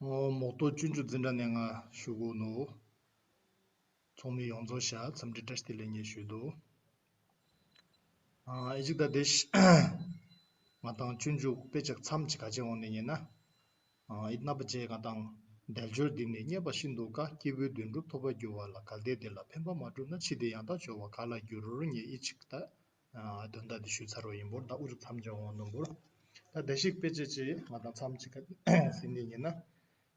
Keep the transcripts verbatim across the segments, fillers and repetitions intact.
ཨོ། མོག་ཏོ་སྤྱོད་འཇུག་འཛིན་གྲྭ་ནས་ང་ཞུ་གོ་ནོ། ཚོགས་མི་ཡོངས་རྫོགས་ཤ་འཚམས་འདྲི་བཀྲ་ཤིས་བདེ་ལེགས་ངས་ཞུས་འདུག་ཨ་ཨི་ཅིག་ད་དེ་ང་དང་སྤྱོད་འཇུག་དཔེ་ཆ་མཚམས་ཅིག་ག་ཅེ་འོང་ནས་ཉན་ན། ཨ་ཨི་རྣམ་པ་ཅན་ང་དང་དལ་འབྱོར་འདི་ནི་རྙེད་པ་ཤིན་ཏུ་དཀའ། སྐྱེས་བུའི་དོན་སྒྲུབ་ཐོབ་པར་འགྱུར་བ་ལ། གལ་ཏེ་དེ་ལ་ཕན་པ་མ་བསྒྲུབས་ན། ཕྱིས་དེ་ཡང་དག་འབྱོར་བ་ག་ལ་འགྱུར། ཉན་ཨི་ཅིག་ད། ཨ་དོན་དག་འདི་ཞུས་ཚར་བ་ཡིན་པོར་ད་ཨུ་ཅུག་མཚམས་ཅིག་འོང་ནོ་བོར། ད་བདེ་གཤེགས་དཔེ་ཆ་ཅིག་ང་དང་མཚམས་ཅིག་ག་ཟིན་ནས་ཉན་ན།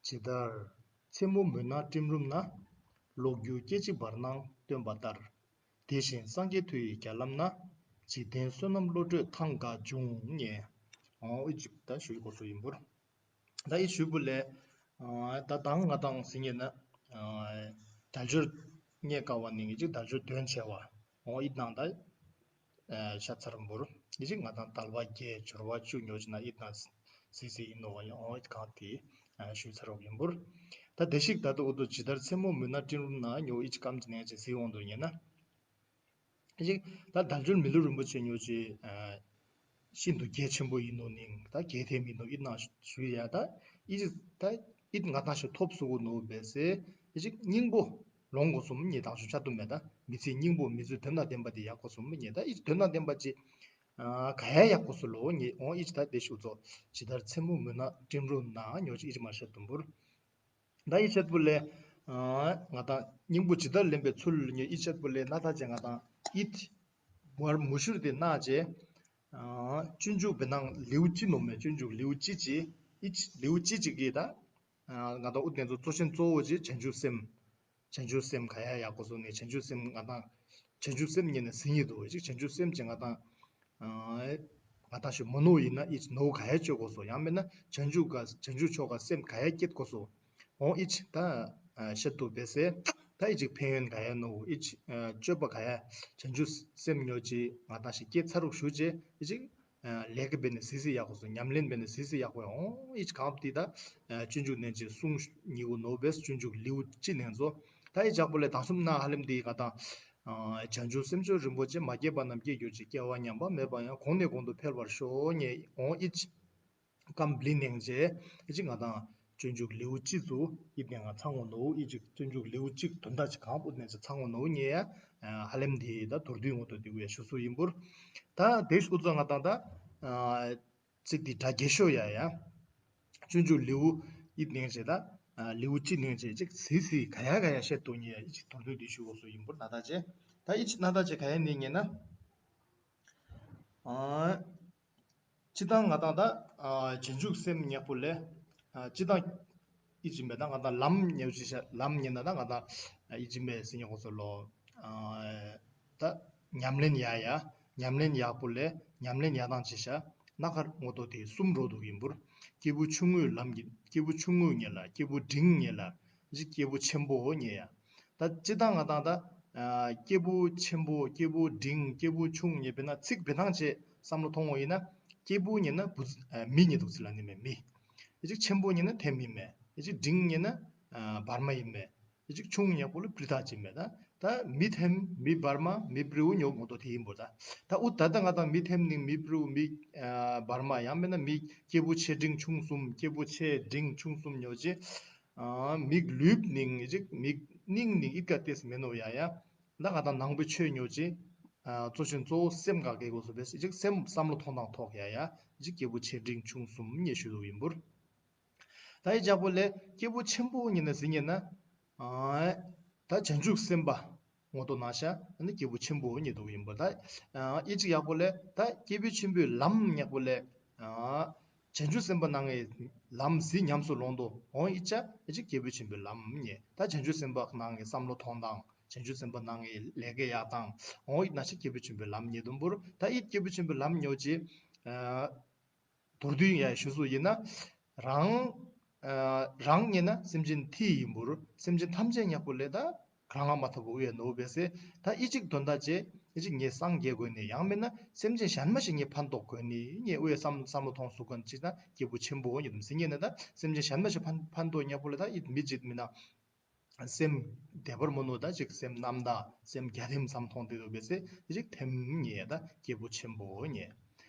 ཇི་ལྟར་མཚན་མོ་མུན་ནག་སྤྲིན་རུམ་ན། གློག་འགྱུ་སྐད་ཅིག་བར་སྣང་སྟོན་པ་ལྟར། དེ་བཞིན་སངས་རྒྱས་མཐུ་ཡི་རྒྱ་ལམ་ན། འཇིག་རྟེན་བསོད་ནམས་བློ་གྲོས་ཐང་འགའ་འབྱུང་ཉན། ཨོ་ཨི་ཅིག་ད་ཞུས་གོ་སོ་ཡིན་པོར། ད་ཨི་ཞུས་པོ་ལས། ད་དང་ང་དང་ཟིན་ཉན་ན། དལ་འབྱོར་རྙེད་དཀའ་བ་ནི་ཨི་ཅིག་དལ་འབྱོར་དོན་ཆེ་བ། ཨོ་ཨི་ནང་ད། ཤ་ཚར་འབོར། ཨི་ཅིག་ང་དང་དལ་བ་བརྒྱད་འབྱོར་བ་བཅུ་ཉོ་ཅི་ན་ཨི་ནང་སི་སི་ཡིན་ནོ་བ་ཡང་ཨོ་ཨི་གང་དེ་ཞུས་ཚར་བ་ཡིན་པོར། ད་བདེ་གཤེགས་ད་ལྟ་འུ་ཐུ་ཇི་ལྟར་མཚན་མོ་མུན་ནག་སྤྲིན་རུམ་ན་ཉོ་ཨི་ཅིག་སྐམ་ཅི་ནས་ཅི་ཟི་འོང་དུ་ཉན་ན། ཨི་ཅིག་ད་དལ་འབྱོར་མི་ལུས་རིན་པོ་ཆེ་ཉོ་ཅི། ཤིན་ཏུ་གལ་ཆེན་པོ་ཡིན་ནོ་ནིང་ད་གལ་ཐེབས་མིན་ནོ་ཨིད་ནང་ཞུ་ཡ་ད་ཨི་ཅིག་ད་ཨིད་ང་ཏང་ཞིག་ཐོབ་སུ་གོ་ནོ་བས་སེ་ཨི་ཅིག་སྙིང་པོ་ལོང་གོ་སོམ་ཉེ་དང་ཞུ་ཆ་དུ་མེད་ད་མི་ཚེ་སྙིང་པོ་མི་ཚེ་དོན་དང་ལྡན་པ་དེ་ཡག་གོ་སོམ་ཉེ་ད་ཨི་ཅིག་དོན་དང་ལྡན་པ་ཅི་ག་ཡ་ཡག་གོ་སོ་ལོ་ཉེ་འོང་ཨི་ཅིག་ད་དེ་ཞུ་ཚོ་ཇི་ལྟར་མཚན་མོ་མུན་ནག་སྤྲིན་རུམ་ན་ཉོ་ཅིག་ཨི་ཅིག་མ་ཤད་དུམ་བུར། ད་ཨི་ཆད་པོ་ལས། ང་དང་སྙིང་པོ་ཇི་ལྟར་ལེན་པའི་ཚུལ་ཉེ་ཨི་ཆད་པོ་ལས་ན་ད་ཅེ་ང་དང་ཨིད། མར་མུ་ཤུར་དེ་ན་ཅེ། སྤྱོད་འཇུག་བེ་ནང་ལེའུ་ཅི་ནོ་མེ་སྤྱོད་འཇུག་ལེའུ་ཅི་ཅི། ཨི་ལེའུ་ཅི་ཅི་གི་ད། ང་དང་ཨུ་དེ་ཚོ་གཙོ་ཆེན་གཙོ་བོ་ཅི་བྱང་ཆུབ་སེམས། བྱང་ཆུབ་སེམས་ག་ཡ་ཡག་པོ་སོ་ནས་བྱང་ཆུབ་སེམས་ང་དང་། བྱང་ཆུབ་སེམས་ཉེ་ནས་ཟིན་ཡི་དོ་ཅིག་བྱང་ཆུབ་སེམས་ཅི་ང་དང་། ང་ཏང་ཞིག་མོ་ནོ་ཡིན་ན་ཨི་ནོ་ག་ཡ་བཅོས་དགོས་སོ། ཡང་མིན་ན་བྱང་ཆུབ་ག་བྱང་ཆུབ་མཆོག་ག་སེམས་ག་ཡ་བསྐྱེད་དགོས་སོ། འོང་ཨི་ཅི་ད་ཤེད་དུ་བེ་སེ་ད་ཨི་ཅིག་ཕན་ཡོན་ག་ཡ་ནོ་ཨི་ཅི་སྤྱོད་པ་ག་ཡ་བྱང་ཆུབ་སེམས་ཉོ་ཅི་ང་ཏང་ཞིག་བསྐྱེད་ཚར་རུག་ཞུ་ཅེ་ཨི་ཅིག་ལས་ཀ་བེ་ནི་སི་སི་ཡག་པོ་སོ། ཉམས་ལེན་བེ་ནི་སི་སི་ཡག་པོ་འོང་ཨི་ཅི་གང་དི་ད་སྤྱོད་འཇུག་ནན་ཅི་གསུང་ཉི་བོ་ནོ་བེ་སྤྱོད་འཇུག་ལེའུ་ཅི་ནན་ཚོ་ད་ཨི་ཅག་པོ་ལས་དང་སུམ་ན་ཧ་ལེམ་དི་ག་ད། བྱང་ཆུབ་སེམས་མཆོག་རིན་པོ་ཆེ། མ་སྐྱེས་པ་རྣམས་སྐྱེ་གྱུར་ཅིག་སྐྱེ་བ་ཉམས་པ་མེད་པ་ཡང་། གོང་ནས་གོང་དུ་འཕེལ་བར་ཤོག་ཉེ་འོང་ཨི་ཅི། ཀམ་བླི་ནེང་ཅེ་ཨི་ཅི་ང་དང་སྤྱོད་འཇུག་ལེའུ་གཅིག་ཚུ་ཨི་ནེ་ང་ཚང་ངོ་ནོ་ཨི་ཅི་སྤྱོད་འཇུག་ལེའུ་གཅིག་དོན་དག་ཅིག་གང་པོ་ནེ་ཅི་ཚང་ངོ་ནོ་ཉེ་ཡ་ཧ་ལེམ་དི་ད་མདོར་བསྡུས་ངོ་ཏོ་དི་བའི་ཞུ་སུ་ཡིན་པུར། ད་དེ་ཞུ་ཚོ་ང་དང་ད། ཚིག་འདི་སྒྲ་རྒྱས་ཤོས་ཡ་ཡ། སྤྱོད་འཇུག་ལེའུ་ཡིད་ནེང་བྱེད་ད། ལེའུ་ཅི་ནེང་བྱེད་ཅིག་སི་སི་ག་ཡ་ག་ཡ་བཤད་དོ་ཉེ་ཡ་ཅིག་མདོར་བསྡུས་འདི་ཞུ་འོ་སོ་ཡིན་པུར་ན་ད་ཅེ། ད་ཡི་ཅི་ན་ད་ཅེ་ག་ཡ་ནི་ཉེ་ན། སྤྱི་དང་ང་དང་ད། བྱང་ཆུབ་སེམས་ཉག་པོ་ལས། སྤྱི་དང་། ཨི་ཅི་མེ་ད་ང་དང་ལམ་ཉེ་ཅི་ཤ་ལམ་ཉེ་ན་ད་ང་དང་། ཨི་ཅི་མེ་སི་ཉག་འོ་སོ་ལོ། ད་ཉམས་ལེན་ཡ་ཡ། ཉམས་ལེན་ཡག་པོ་ལས་ཉམས་ལེན་ཡག་དང་ཅི་ཤ་སྣ་ཁར་ངོ་ཏོ་དེ་གསུམ་རོ་འདུག་ཡིན་པུར། སྐྱེས་བུ་ཆུང་ངུའི་ལམ་གྱི་སྐྱེས་བུ་ཆུང་ངུ་ཉེ་ལ་སྐྱེས་བུ་འབྲིང་ཉེ་ལ་ཅི་སྐྱེས་བུ་ཆེན་པོ་ཉེ་ཡ། ད་སྤྱི་དང་ང་དང་ད། སྐྱེས་བུ་ཆེན་པོ་སྐྱེས་བུ་འབྲིང་སྐྱེས་བུ་ཆུང་ཉེ་བེ་ན་ཚིག་བེ་ཐང་ཆེ་བསམ་བློ་ཐོང་ངོ་ཡིན་ན། སྐྱེས་བུ་ཉེ་ན་བུ་མི་ཉེ་འདུག་ཚི་ལ་ནི་མེ་མི། ཅིག་ཆེན་པོ་ཉེ་ན་ཐེམ་ཡིན་མེ། ཅིག་འབྲིང་ཉེ་ན་བར་མ་ཡིན་མེ། ཅིག་ཆུང་ཉག་པོ་ལ་པྲི་ཐག་ཅིག་མེད་ད། ད་མི་ཐེམ་མི་བར་མ་མི་པྲིའུ་ཉོ་ངོ་ཏོ་དེ་ཡིན་པོ་ད། ད་ཨུ་ད་ད་ང་དང་མི་ཐེམ་ནི་མི་པྲིའུ་མི་བར་མ་ཡང་མེད་ན་མི་སྐྱེས་བུ་ཆེ་འབྲིང་ཆུང་གསུམ་སྐྱེས་བུ་ཆེ་འབྲིང་ཆུང་གསུམ་ཉོ་ཅི། མིག་ལུས་ནིང་ཅིག་མིག་ནིང་ནིང་ཨིད་ཀ་ཏེས་མེ་ནོ་ཡ་ཡ། ད་ང་དང་ནང་པའི་ཆོས་ཉོ་ཅི། གཙོ་ཆེན་གཙོ་བོ་སེམས་ག་གེ་གོ་སོ་བེ་ཅིག་སེམས་བསམ་བློ་ཐོང་དང་ཐོག་ཡ་ཡ་ཅིག་སྐྱེས་བུ་ཆེ་འབྲིང་ཆུང་གསུམ་ཉེ་ཞུ་ལུ་ཡིན་པུར། ད་ཡི་ཇག་པོ་ལས་སྐྱེས་བུ་ཆེན་པོ་ཉིད་ནས་ཟིན་ཉེ་ན། ད་བྱང་ཆུབ་སེམས་དཔའ་ངོ་ཏོ་ན་ཤ་ནི་སྐྱེས་བུ་ཆེན་པོ་ཉིད་དུ་ཡིན་པ་ད། ཡི་ཅིག་ཡག་པོ་ལས་ད་སྐྱེས་བུ་ཆེན་པོའི་ལམ་ཉག་པོ་ལས། བྱང་ཆུབ་སེམས་དཔའ་ནང་གི་ལམ་ཟིན་ཉམས་སུ་ལོང་དོ་འོང་ཡི་ཅག་ཡི་ཅིག་སྐྱེས་བུ་ཆེན་པོའི་ལམ་ཉེ་ད་བྱང་ཆུབ་སེམས་དཔའ་ནང་གི་བསམ་བློ་ཐོང་དང་བྱང་ཆུབ་སེམས་དཔའ་ནང་གི་ལས་ཀའི་ཡག་དང་འོང་ཡི་ན་ཤ་སྐྱེས་བུ་ཆེན་པོའི་ལམ་ཉེ་དུམ་བུར་ད་ཡི་སྐྱེས་བུ་ཆེན་པོའི་ལམ་ཉོ་ཅི། མདོར་བསྡུས་ཡང་ཞུ་སུ་ཡིན་ན། རང་། རང་ཉིད་ན་སེམས་ཅན་མཐའ་ཡིན་པུར་སེམས་ཅན་ཐམས་ཅད་ཉག་པོ་ལས་ད། རང་ལ་མ་ཐོབ་པོ་ཨུ་ཡ་ནོ་བེ་སེ། ད་ཨི་ཅིག་དོན་དག་ཅེ། ཨི་ཅིག་ངས་སངས་རྒྱས་དགོས་ནས་ཡང་མིན་ན་སེམས་ཅན་གཞན་མ་ཞིག་ངས་ཕན་ཐོགས་དགོས་ནས་ངས་ཨུ་ཡ་བསམ་བསམ་བློ་ཐོང་སུ་ཀོན་ཅིག་ན་སྐྱེས་བུ་ཆེན་པོ་ཉིད་དུ་ཟིན་ངེས་ན་ད་སེམས་ཅན་གཞན་མ་ཞིག་ཕན་ཕན་ཐོགས་ཉག་པོ་ལས་ད་ཨི་མི་ཅིག་མིན་ན། སེམས་བདེ་བར་མི་ནུས་ད་ཅིག་སེམས་རྣམ་དག་སེམས་རྒྱ་རིམ་བསམ་མཐོང་དེ་འདུག་པས་སེ་ཅིག་ཐེམ་ཉེ་ད་སྐྱེས་བུ་ཆེན་པོ་ཉེ།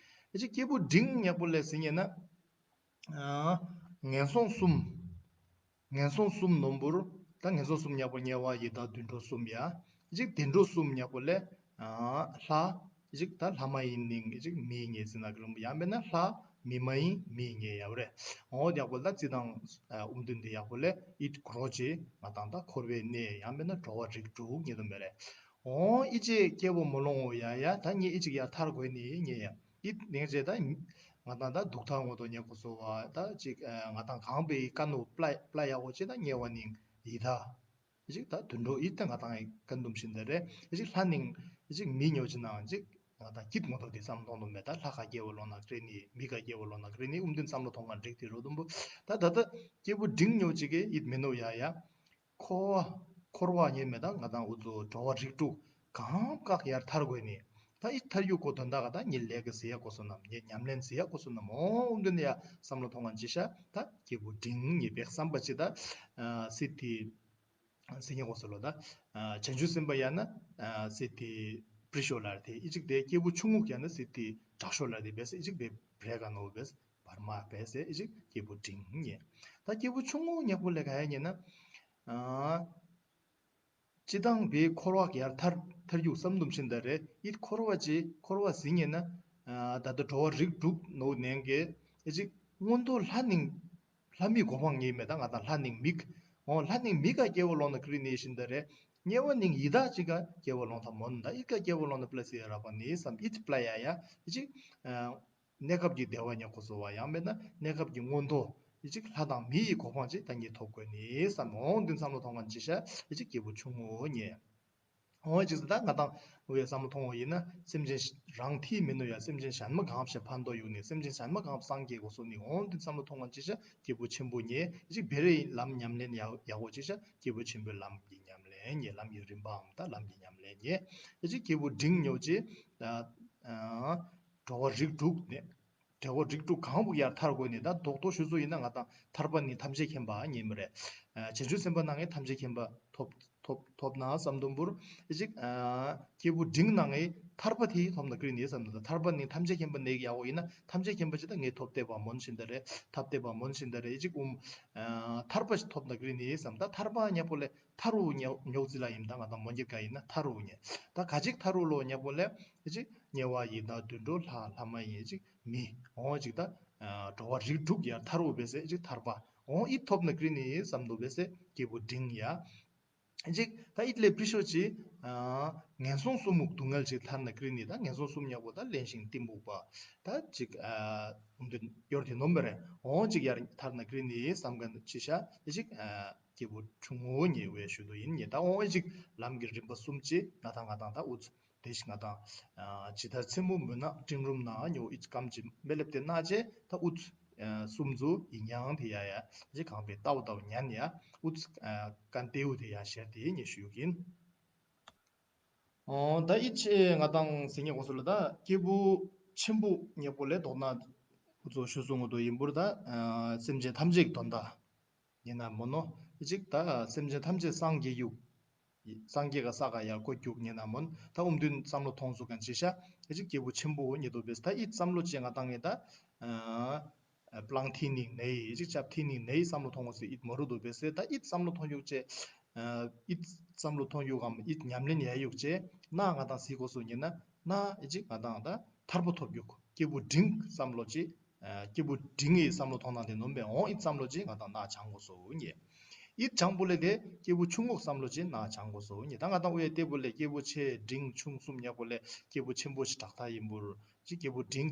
ཅིག་སྐྱེས་བུ་འབྲིང་ཉག་པོ་ལས་ཟིན་ཉེ་ན། ངན་སོང་གསུམ། ངན་སོང་གསུམ་ནོམ་པུར། ད་ངན་སོང་གསུམ་ཉག་པོ་དམྱལ་བ་ཡི་དྭགས་དུད་འགྲོ་གསུམ་ཡ། གཅིག་དུད་འགྲོ་གསུམ་ཉག་པོ་ལས། ལྷ། གཅིག་ད་ལྷ་མ་ཡིན་ནི་གཅིག་མི་ངེས་ཟིན་ན་གི་རུང་ཡང་མེད་ན་ལྷ་མི་མ་ཡིན་མི་ངེས་ཡ་རེད། འོ་ཡག་པོ་ད་རྩི་དང་ཨུམ་དུན་དེ་ཡག་པོ་ལས་ཨིད་གྲོ་ཅེ་ང་དང་ད་འཁོར་བའི་གནས་ཡང་མེད་ན་འགྲོ་བ་རིགས་དྲུག་ཉེ་དུ་མེ་རེད། འོ་ཨི་ཅེ་སྐྱེ་བོ་མོ་ལོང་འོ་ཡ་ཡ་ད་ངེ་ཨི་ཅིག་ཡ་ཐར་དགོས་ནི་ངེ་ཡ། ཨི་ནེང་ཅེ་ད་ང་དང་ད་སྡུག་ཐག་ངོ་ཏོ་ཉེ་ཁོ་སོ་བ་ད་ཅིག་ང་དང་གང་པའི་ཀ་ནོ་པླ་པླ་ཡ་འོ་ཅེ་ད་ཉེ་བ་ནིང་ཡི་ད། ཅིག་ད་དུད་འགྲོ་ཨི་ད་ང་དང་ཀ་འདུམ་བཞིན་ད་རེད། ཅིག་ལྷ་ནིང་ཅིག་མི་ཉོ་ཅི་ནང་ཅིག་ང་དང་སྐྱིད་ངོ་ཏོ་དེ་བསམ་མཐོང་དུ་མེད་ད་ལྷ་ཁ་སྐྱེ་བོ་ལོ་ན་ཀྲེ་ནི་མི་ཁ་སྐྱེ་བོ་ལོ་ན་ཀྲེ་ནི་ཨུམ་དུན་བསམ་བློ་ཐོང་ང་འགྲིག་དེ་རོ་དུམ་བུ་ད་ད་ད་སྐྱེ་བོ་འབྲིང་ཉོ་ཅིག་གི་ཨིད་མི་ནོ་ཡ་ཡ། འཁོར་བ། འཁོར་བ་ཉེ་མེད་ད་ང་དང་འུ་ཚོ་འགྲོ་བ་རིགས་དྲུག་གང་བཀག་ཡར་ཐར་དགོས་ནི། ད་ཨི་ཐར་ཡུ་གོ་དོན་དག་ག་ད་ཉི་ལས་ཀ་ཟེར་ཡ་གོ་སོ་ནམ་ཉི་ཉམས་ལེན་ཟེར་ཡ་གོ་སོ་ནམ་འོ་འདི་ནི་ཡ་བསམ་བློ་ཐོང་ང་ཅི་ཤ་ད་སྐྱེས་བུ་འབྲིང་ཉེ་པའི་བསམ་པ་ཅི་ད་སི་ཏི་སི་ཉེ་གོ་སོ་ལོ་ད་བྱང་ཆུབ་སེམས་དཔའ་ཡ་ན་སི་ཏི་པྲི་ཤོ་ལར་དེ་ཨི་ཅིག་དེ་སྐྱེས་བུ་ཆུང་ངུ་ཡ་ན་སི་ཏི་དྲག་ཤོ་ལར་དེ་བས་ཨི་ཅིག་དེ་བྲེ་ག་ནོ་བས་བར་མ་བས་ཨི་ཅིག་སྐྱེས་བུ་འབྲིང་ཉེ་ད་སྐྱེས་བུ་ཆུང་ངུ་ཉེ་པོ་ལས་ག་ཡ་ཉེ་ན། སྤྱི་བཏང་བའི་འཁོར་བ་ཡར་ཐར་ཐར་རྒྱུག་བསམ་དུམ་ཤིན་ད་རེ་ཨིད་འཁོར་བ་ཅི་འཁོར་བ་ཟིན་ཡིན་ན། ད་ལྟ་འགྲོ་བ་རིགས་དྲུག་ནོ་ནན་གེ་ཨེ་ཅིག་མངོན་མཐོ་ལྷ་ནིང་ལྷ་མིའི་གོ་འཕང་ངེས་མེད་ད་ང་དང་ལྷ་ནིང་མིག་འོ་ལྷ་ནིང་མིག་ག་སྐྱེ་བོ་ལོང་ན་ཀྲི་ནི་ཤིན་ད་རེ་དམྱལ་བ་ནིང་ཡི་དྭགས་ཅིག་ག་སྐྱེ་བོ་ལོང་ཐ་མོན་ད་ཨིད་ག་སྐྱེ་བོ་ལོང་ན་པླ་སི་ཡ་ར་པ་ནི་བསམ་ཨིད་པླ་ཡ་ཡ་ཨེ་ཅིག་གནས་སྐབས་ཀྱི་བདེ་བ་ཉེ་ཁོ་སོ་བ་ཡང་མེད་ན་གནས་སྐབས་ཀྱི་མངོན་མཐོ་ཡི་ཅིག་ལྷ་དང་མི་ཡི་གོ་འཕང་ཅིག་ད་ངས་ཐོབ་དགོས་ནི་བསམ་འོང་འདི་བསམ་བློ་ཐོང་ག་ཅི་ཤ་ཡི་ཅིག་སྐྱེས་བུ་ཆུང་ངུ་ཉེ། འོང་ཅིག་ད་ང་དང་འུ་ཡ་བསམ་བློ་ཐོང་བ་ཡིན་ན་སེམས་ཅན་རང་ཐིག་མིན་ནོ་ཡ་སེམས་ཅན་གཞན་མ་གང་ཞེ་ཕན་ཐོགས་ཡོད་ནི་སེམས་ཅན་གཞན་མ་གང་སངས་རྒྱས་གོ་སོ་ནི་འོང་འདི་བསམ་བློ་ཐོང་ག་ཅི་ཤ་སྐྱེས་བུ་ཆེན་པོ་ཉེ་ཡི་ཅིག་བེ་རེ་ལམ་ཉམས་ལེན་ཡ་ཡ་གོ་ཅི་ཤ་སྐྱེས་བུ་ཆེན་པོའི་ལམ་གྱི་ཉམས་ལེན་ཉེ་ལམ་གྱི་རིམ་པའམ་ད་ལམ་གྱི་ཉམས་ལེན་ཉེ་ཡི་ཅིག་སྐྱེས་བུ་འབྲིང་ཉོ་ཅི་ད། འགྲོ་བ་རིགས་དྲུག་ནས། འགྲོ་བ་རིགས་དྲུག་གང་བུ་ཡར་ཐར་དགོས་ནས་ད་རྡོག་རྡོག་ཞུ་སོ་ཡིན་ན་ང་དང་ཐར་པ་ནི་ཐམས་ཅད་མཁྱེན་པ་ཉིད་མ་རེད། བྱང་ཆུབ་སེམས་དཔའ་ནང་ངས་ཐམས་ཅད་མཁྱེན་པ་ཐོབ་ཐོབ་ཐོབ་ན་བསམ་དུམ་བུར་ཅིག་སྐྱེས་བུ་འབྲིང་ནང་ངས་ཐར་པ་དེ་ཐོབ་ན་ཀྲི་ནི་བསམ་དུམ་ཐར་པ་ནི་ཐམས་ཅད་མཁྱེན་པ་ནས་ཡག་འོ་ཡིན་ན་ཐམས་ཅད་མཁྱེན་པ་ཅི་ད་ངས་ཐོབ་བསྡད་པ་མོན་བཞིན་ད་རེད་ཐབས་བསྡད་པ་མོན་བཞིན་ད་རེད་ཅིག་ཨུམ། ཐར་པ་ཞིག་ཐོབ་ན་ཀྲི་ནི་བསམ་ད་ཐར་པ་ཉེ་པོ་ལས། ཐར་རུ་ཉོག་ཉོག་ཙི་ལ་ཡིན་ད་ང་དང་མོན་གྱི་ཀ་ཡིན་ན་ཐར་རུ་ཉེ། ད་ག་ཅིག་ཐར་རུ་ལོ་ཉེ་པོ་ལས་ཅིག་ཉེ་བ་ཡི་དྭགས་དུད་འགྲོ་ལྷ་ལྷ་མ་ཡིན་ཅིག་མི་འོང་ཅིག་ད་འགྲོ་བ་རིགས་དྲུག་ཡར་ཐར་རུ་བེ་སེ་ཅིག་ཐར་པ་འོང་ཨི་ཐོབ་ན་ཀྲི་ནི་བསམ་དུ་བེ་སེ་སྐྱེས་བུ་འབྲིང་ཡ། ཅིག་ད་ཨིད་ལས་པི་ཤོ་ཅི་ངན་སོང་གསུམ་མུག་སྡུག་བསྔལ་ཅིག་ཐར་ན་ཀྲི་ནི་ད་ངན་སོང་གསུམ་ཉག་པོ་ད་གླེན་ཞིང་གཏི་མུག་པ་ད་ཅིག་འདི་གཡོར་དེ་ནོམ་པ་རེ་འོང་ཅིག་ཡར་ཐར་ན་ཀྲི་ནི་བསམ་ག་ཅི་ཤ་ཅིག་སྐྱེས་བུ་ཆུང་ངུ་ཉེ་བའི་ཤུལ་དུ་ཡིན་ཉེ་ད་འོང་ཨེ་ཅིག་ལམ་གྱི་རིམ་པ་གསུམ་ཅེ་ང་དང་ང་དང་ད་ཨུ་ཚུ་དེ་ཞིག་ང་དང་ཇི་ལྟར་མཚན་མོ་མུན་ནག་སྤྲིན་རུམ་ན་ཉོ་ཨི་སྐམ་གྱི་མེ་ལེབ་དེ་ན་ཅེ་ད་ཨུ་ཚུ་གསུམ་ཚུ་ཡིན་ཡང་དེ་ཡ་ཡ་ཅེ་གང་པའི་ལྟའུ་ལྟའུ་ཉན་ཡ་ཨུ་ཚུ་ཀན་ཏེའུ་དེ་ཡ་ཤེར་དེ་ཉེ་ཞུ་ཡུག་ཡིན། ཨོ་ད་ཨི་ཅེ་ང་དང་ཟེར་ཉེ་གོ་སོ་ལ་ད་སྐྱེས་བུ་ཆེན་པོ་ཉེ་པོ་ལས་ལྡོག་ན་ཨུ་ཚུ་ཞུ་སོ་ངོ་དོ་ཡིན་པུར་ད་སེམས་ཅན་ཐམས་ཅད་ཀྱི་དོན་དག་ཡིན་ན་མོ་ནོ། ཨི་ཅིག་ད་སེམས་ཅན་ཐམས་ཅད་སངས་རྒྱས་ཡུག་སངས་རྒྱས་ཀ་ས་ག་ཡར་ཀོ་རྒྱུག་ཡིན་ན་མོན་ད་ཨུམ་དུན་བསམ་བློ་ཐོང་སུ་ག་ཅི་ཤ་ཨི་ཅིག་སྐྱེས་བུ་ཆེན་པོ་ཉེ་དོ་བེས་ད་ཨི་བསམ་བློ་ཅེ་ང་དང་ངེ་ད་པླང་ཐི་ནིང་ནེ་ཨི་ཅིག་ཅབ་ཐི་ནིང་ནེ་བསམ་བློ་ཐོང་སུ་ཨིད་མོ་རུ་དོ་བེས་ད་ཨིད་བསམ་བློ་ཐོང་ཡུག་ཅེ་ཨིད་བསམ་བློ་ཐོང་ཡུག་གམ་ཨིད་ཉམས་ལེན་ཡ་ཡུག་ཅེ་ན་ང་དང་སི་གོ་སུ་ཉེ་ན་ན་ཨི་ཅིག་ང་དང་ད་ཐར་པ་ཐོབ་ཡུག་སྐྱེས་བུ་འབྲིང་བསམ་བློ་ཅེ། སྐྱེས་བུ་འབྲིང་ངེའི་བསམ་བློ་ཐོང་ན་དེ་ནོམ་པའི་འོང་ཨི་བསམ་བློ་ཅིག་ང་དང་ན་བྱང་དགོས་སོ་ཉེ། ཨི་བྱང་པོ་ལས་དེ་སྐྱེས་བུ་ཆུང་ངུ་བསམ་བློ་ཅིག་ན་བྱང་དགོས་སོ་ཉེ། ད་ང་དང་ཨུ་ཡ་ལྟེ་བུ་ལས་སྐྱེས་བུ་ཆེ་འབྲིང་ཆུང་གསུམ་ཉག་པོ་ལས་སྐྱེས་བུ་ཆེན་པོ་ཞིག་དྲག་ཐག་ཡིན་པུར་ཅིག་སྐྱེས་བུ་འབྲིང་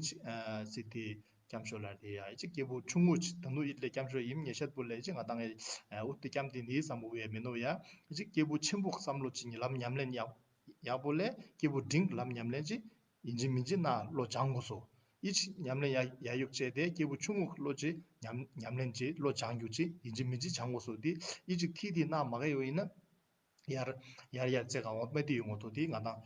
སི་ཏི་སྐྱམ་ཤོ་ལར་དེ་ཡ་ཅིག་སྐྱེས་བུ་ཆུང་ངུ་ཅིག་ད་ནུ་ཨིད་ལས་སྐྱམ་ཤོ་ཡིན་ཉེ་ཤད་པོ་ལས་ཅིག་ང་དང་ཨུ་ཏི་སྐྱམ་དེ་ནི་བསམ་བློ་ཨུ་ཡ་མི་ནོ་ཡ་ཅིག་སྐྱེས་བུ་ཆེན་པོ་བསམ་བློ་ཅིག་ཉེ་ལམ་ཉམས་ལེན་ཡག་ཡག་པོ་ལས་སྐྱེས་བུ་འབྲིང་ལམ་ཉམས་ལེན་ཅིག་ཡིན་གཅིག་མིན་གཅིག་ན་བློ་སྦྱང་དགོས་སོ། ཨི་ཅིག་ཉམས་ལེན་ཡ་ཡ་ཡུག་བྱས་ཏེ་སྐྱེས་བུ་ཆུང་ངུ་བློ་ཅིག་ཉམས་ཉམས་ལེན་ཅིག་བློ་སྦྱང་རྒྱུ་ཅིག་ཡིན་གཅིག་མིན་གཅིག་སྦྱང་དགོས་སོ། དེ་ཨི་ཅིག་ཐིག་དེ་ན་མ་ག་ཡོད་ཡིན་ན་ཡར་ཡར་ཡར་རྩེ་ག་འོ་མེ་དེ་ཡོད་ངོ་ཐོ་དེ་ང་དང་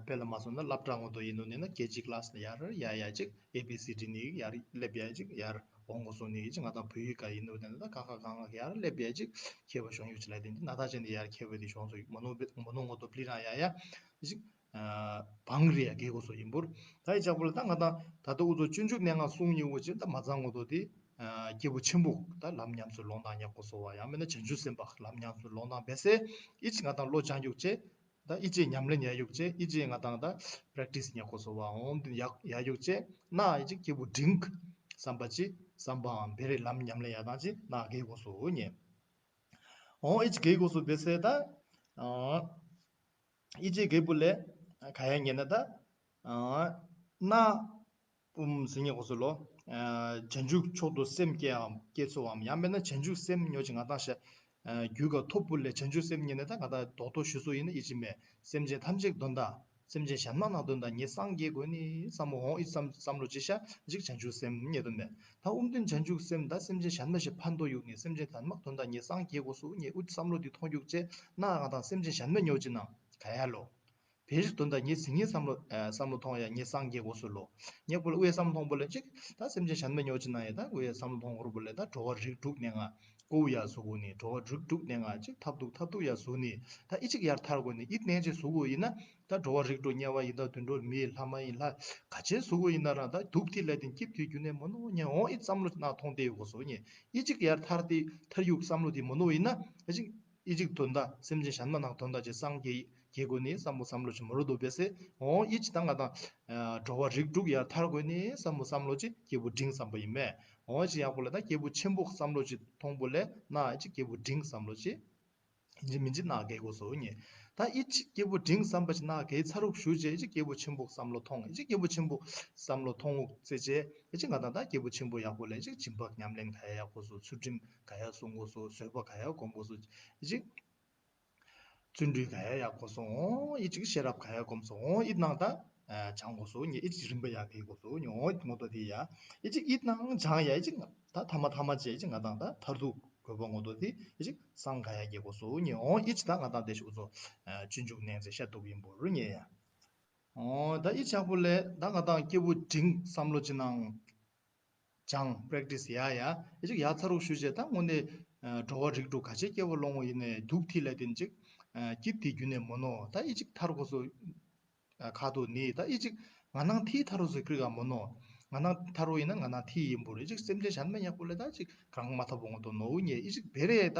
དཔེ་ལ་མ་སོང་ན་སློབ་གྲྭ་ངོ་ཐོ་ཡིན་ནོ་ནི་ན་ཀེ་ཇི་ཀླ་སི་ནས་ཡར་ཡ་ཡ་ཅིག་ཨེ་བི་སི་ཌི་ནི་ཡར་སླེབས་ཡ་ཅིག་ཡར་འོང་དགོས་སོ་ནི་ཅིག་ང་དང་བོད་ཡིག་ག་ཡིན་ནོ་དེ་ན་ད་ཁ་ཁ་གང་ལ་ཡར་སླེབས་ཡ་ཅིག་མཁས་པ་གཞུང་ཡུག་ཅིག་ལ་དེ་འདི་ན་ད་ཅན་དེ་ཡར་མཁས་པ་དེ་གཞུང་སོ་མོ་ནོ་མོ་ནོ་ངོ་ཐོ་པླི་རང་ཡ་ཡ་ཅིག་བང་རི་ཡ་གེ་གོ་སོ་ཡིན་པུར། ད་ཡི་ཅག་པོ་ལ་ད་ང་དང་ད་ལྟ་འུ་ཚོ་སྤྱོད་འཇུག་གནས་ལྔ་གསུང་ཉིན་འུ་ཅི་ད་མ་ཚང་ངོ་ཐོ་དེ་ ཨ་སྐྱེས་བུ་ཆེན་པོ་ད་ལམ་ཉམས་སུ་ལོངས་སྟངས་ཉག་པོ་བཟོ་བ་ཡང་མིན་ན་བྱང་ཆུབ་སེམས་དཔའ་ལམ་ཉམས་སུ་ལོངས་སྟངས་བེ་སེ་ཨི་ཅི་ང་དང་བློ་སྦྱང་རྒྱུག་ཅེ། ད་ཨི་ཅི་ཉམས་ལེན་ཡ་རྒྱུག་ཅེ་ཨི་ཅི་ང་དང་ད་པྲེག་ཊི་སི་ཉག་པོ་བཟོ་བ་འོང་དུ་ཡ་ཡ་རྒྱུག་ཅེ་ན་ཨི་ཅི་སྐྱེས་བུ་འབྲིང་བསམ་པ་ཅི་བསམ་པའམ་བེ་རེ་ལམ་ཉམས་ལེན་ཡ་དང་ཅི་ན་གེ་གོ་སོ་ཉེ། འོང་ཨི་ཅི་གེ་གོ་སོ་བེ་སེ་ད། ཨི་ཅེ་གེ་བུ་ལེ། ག་ཡ་ཉེ་ན་ད། ན། ཨུམ་ཟིན་ཉེ་གོ་སོ་ལོ། བྱང་ཆུབ་མཆོག་ཏུ་སེམས་བསྐྱེད་འམ་བསྐྱེད་ཚུལ་འམ་ཡང་མེད་ན་བྱང་ཆུབ་སེམས་ཉོ་ཅི་ང་དང་ཤ། རྒྱུད་ཀ་ཐོབ་བུ་ལེ་བྱང་ཆུབ་སེམས་ཉེ་ནས་ད་ང་དང་རྡོག་རྡོག་ཞུ་སོ་ཡིན་ན་ཨི་ཅི་མེད་སེམས་ཅན་ཐམས་ཅད་དོན་དག་སེམས་ཅན་གཞན་མ་ནང་དོན་དག་ངས་སངས་རྒྱས་དགོས་ནི་བསམ་བློ་འོང་ཨི་བསམ་བསམ་བློ་ཅི་ཤ་ཅིག་བྱང་ཆུབ་སེམས་ཉེ་དོན་མེད། ད་ཨུམ་དོན་བྱང་ཆུབ་སེམས་ད་སེམས་ཅན་གཞན་མ་ཞིག་ཕན་ཐོགས་ཡོད་ནི་སེམས་ཅན་དོན་མ་དོན་དག་ངས་སངས་རྒྱས་དགོས་སོ་ཉེ་ཨུ་བསམ་བློ་དེ་མཐོང་རྒྱུག་ཅེ་ན་ང་དང་སེམས་ཅན་གཞན་མ་ཉོ་ཅི་ནང་ག་ཡ་ལོ། བེ་རིག་དོན་དག་ངས་ཟིན་ངའི་བསམ་བློ་ཨ་བསམ་བློ་ཐོང་ཡ་ངས་སངས་རྒྱས་དགོས་སུ་ལོ། ངས་པོ་ལ་དབུའི་བསམ་བློ་ཐོང་པོ་ལ་ཅིག་ད་སེམས་ཅན་གཞན་མ་ཉོ་ཅི་ན་ཡ་ད་དབུའི་བསམ་བློ་ཐོང་གོར་པོ་ལ་ད་འགྲོ་བ་རིགས་དྲུག་ནས་ང་ཀོ་ཡ་སུ་གུ་ནི་འགྲོ་བ་རིགས་དྲུག་ནས་ང་ཅིག་ཐབ་ཏུ་ཐབ་ཏུ་ཡ་སུ་ནི་ད་ཨི་ཅིག་ཡར་ཐར་དགོས་ནི་ཨི་ནས་ཅིག་སུ་གུ་ཡིན་ན་ད་འགྲོ་བ་རིགས་དྲུག་དམྱལ་བ་ཡི་དྭགས་དུད་འགྲོ་མི་ལྷ་མ་ཡིན་ལྷ་ག་ཆེ་སུ་གུ་ཡིན་ན་རང་ད་དུག་ཐི་ལ་དེ་སྐྱིབ་ཐི་རྒྱུ་ནས་མོ་ནོ་ཉན་འོང་ཨི་བསམ་བློ་ན་ཐོང་དེ་ཡོད་གོ་སོ་ཉེ་ཨི་ཅིག་ཡར་ཐར་དེ་ཐར་ཡུག་བསམ་བློ་དེ་མོ་ནོ་ཡིན་ན་ཨི་ཅིག་ཨི་ཅིག་དོན་དག་སེམས་ཅན་གཞན་མ་ནང་དོན་དག་ཅིག་སངས་རྒྱས་རྒྱས་དགོས་ནི་བསམ་བློ་བསམ་བློ་ཅིག་མོ་རོ་འདུག་པས་སེ། འོང་ཨི་ཅི་ད་ང་དང་འགྲོ་བ་རིགས་དྲུག་ཡར་ཐར་དགོས་ནི་བསམ་བློ་བསམ་བློ་ཅིག་སྐྱེས་བུ་འབྲིང་བསམ་པ་ཡིན་མེད། འོང་ཅི་ཡག་པོ་ལ་ད་སྐྱེས་བུ་ཆེན་པོ་བསམ་བློ་ཅིག་མཐོང་པོ་ལས་ན་ཨི་ཅིག་སྐྱེས་བུ་འབྲིང་བསམ་བློ་ཅིག་ཡིན་ཅི་མིན་ཅི་ན་གེ་གོ་སོ་ཉེ། ད་ཨི་ཅིག་སྐྱེས་བུ་འབྲིང་བསམ་པ་ཅིག་ན་གེ་ཚ་རུག་ཞུ་ཅེ་ཨི་ཅིག་སྐྱེས་བུ་ཆེན་པོ་བསམ་བློ་ཐོང་ཨི་ཅིག་སྐྱེས་བུ་ཆེན་པོ་བསམ་བློ་ཐོང་ངུག་ཙེ་ཅེ་ཨི་ཅིག་ང་དང་ད་སྐྱེས་བུ་ཆེན་པོ་ཡག་པོ་ལས་ཅིག་སྦྱིན་པ་ཉམས་ལེན་ག་ཡ་ཡག་པོ་སོ་ཚུལ་ཁྲིམས་ག་ཡ་སྲུང་དགོས་སོ་བཟོད་པ་ག་ཡ་སྒོམ་དགོས་སོ་ཨི་ཅིག་བརྩོན་འགྲུས་ག་ཡ་ཡག་པོ་སོང་ཨི་ཅིག་ཤེས་རབ་ག་ཡ་སྒོམ་སོང་ཨི་ནང་ད་སྦྱང་དགོས་སོ་ཉེ་ཨི་ཅིག་རིམ་པ་ཡག་གི་དགོས་སོ་ཉོ་ངོ་ཏོ་དེ་ཡ་ཨི་ཅིག་ཨི་ནང་སྦྱང་ཡ་ཨི་ཅིག་ད་ཐ་མ་ཐ་མ་ཅེ་ཨི་ཅིག་ང་དང་ད་མཐར་ཐུག་དགོས་པ་ངོ་ཏོ་དེ་ཨི་ཅིག་སངས་ག་ཡ་གི་དགོས་སོ་ཉོ་ཨི་ཅིག་ད་ང་དང་དེ་ཤུགས་སོ་སྤྱོད་འཇུག་ནན་ཚེ་ཤ་དུག་ཡིན་པོ་རུ་ཉེ་ཡ། ཨོ་ད་ཨི་ཅག་པོ་ལས་ད་ང་དང་སྐྱེས་བུ་འབྲིང་བསམ་བློ་ཅི་ནང་སྦྱང་པྲེག་ཊི་སི་ཡ་ཡ་ཨི་ཅིག་ཡ་ཚ་རུག་ཞུ་བྱས་ད་དངོས་གནས་འགྲོ་བ་རིགས་དྲུག་ག་ཆེ་སྐྱེ་བ་ལོང་བ་ཡིན་ནས་དུག་ཐི་ལ་དེན་ཅིག་སྐྱིད་དེ་རྒྱུ་ནས་མོ་ནོ་ད་ཨི་ཅིག་ཐར་གོ་སོ་ཁ་ཐུག་ནི་ད་ཨི་ཅིག་ང་ནང་ཐི་ཐར་རུ་སོ་ཀྲི་ག་མོ་ནོ་ང་ནང་ཐར་རུ་ཡིན་ན་ང་ནང་ཐི་ཡིན་པོ་རེ་ཅིག་སེམས་ཅན་གཞན་མ་ཉག་པོ་ལས་ད་ཅིག་གང་མ་ཐབ་བོ་ངོ་ཏོ་ནོ་བུ་ཉེ་ཨི་ཅིག་བེ་རེ་ད།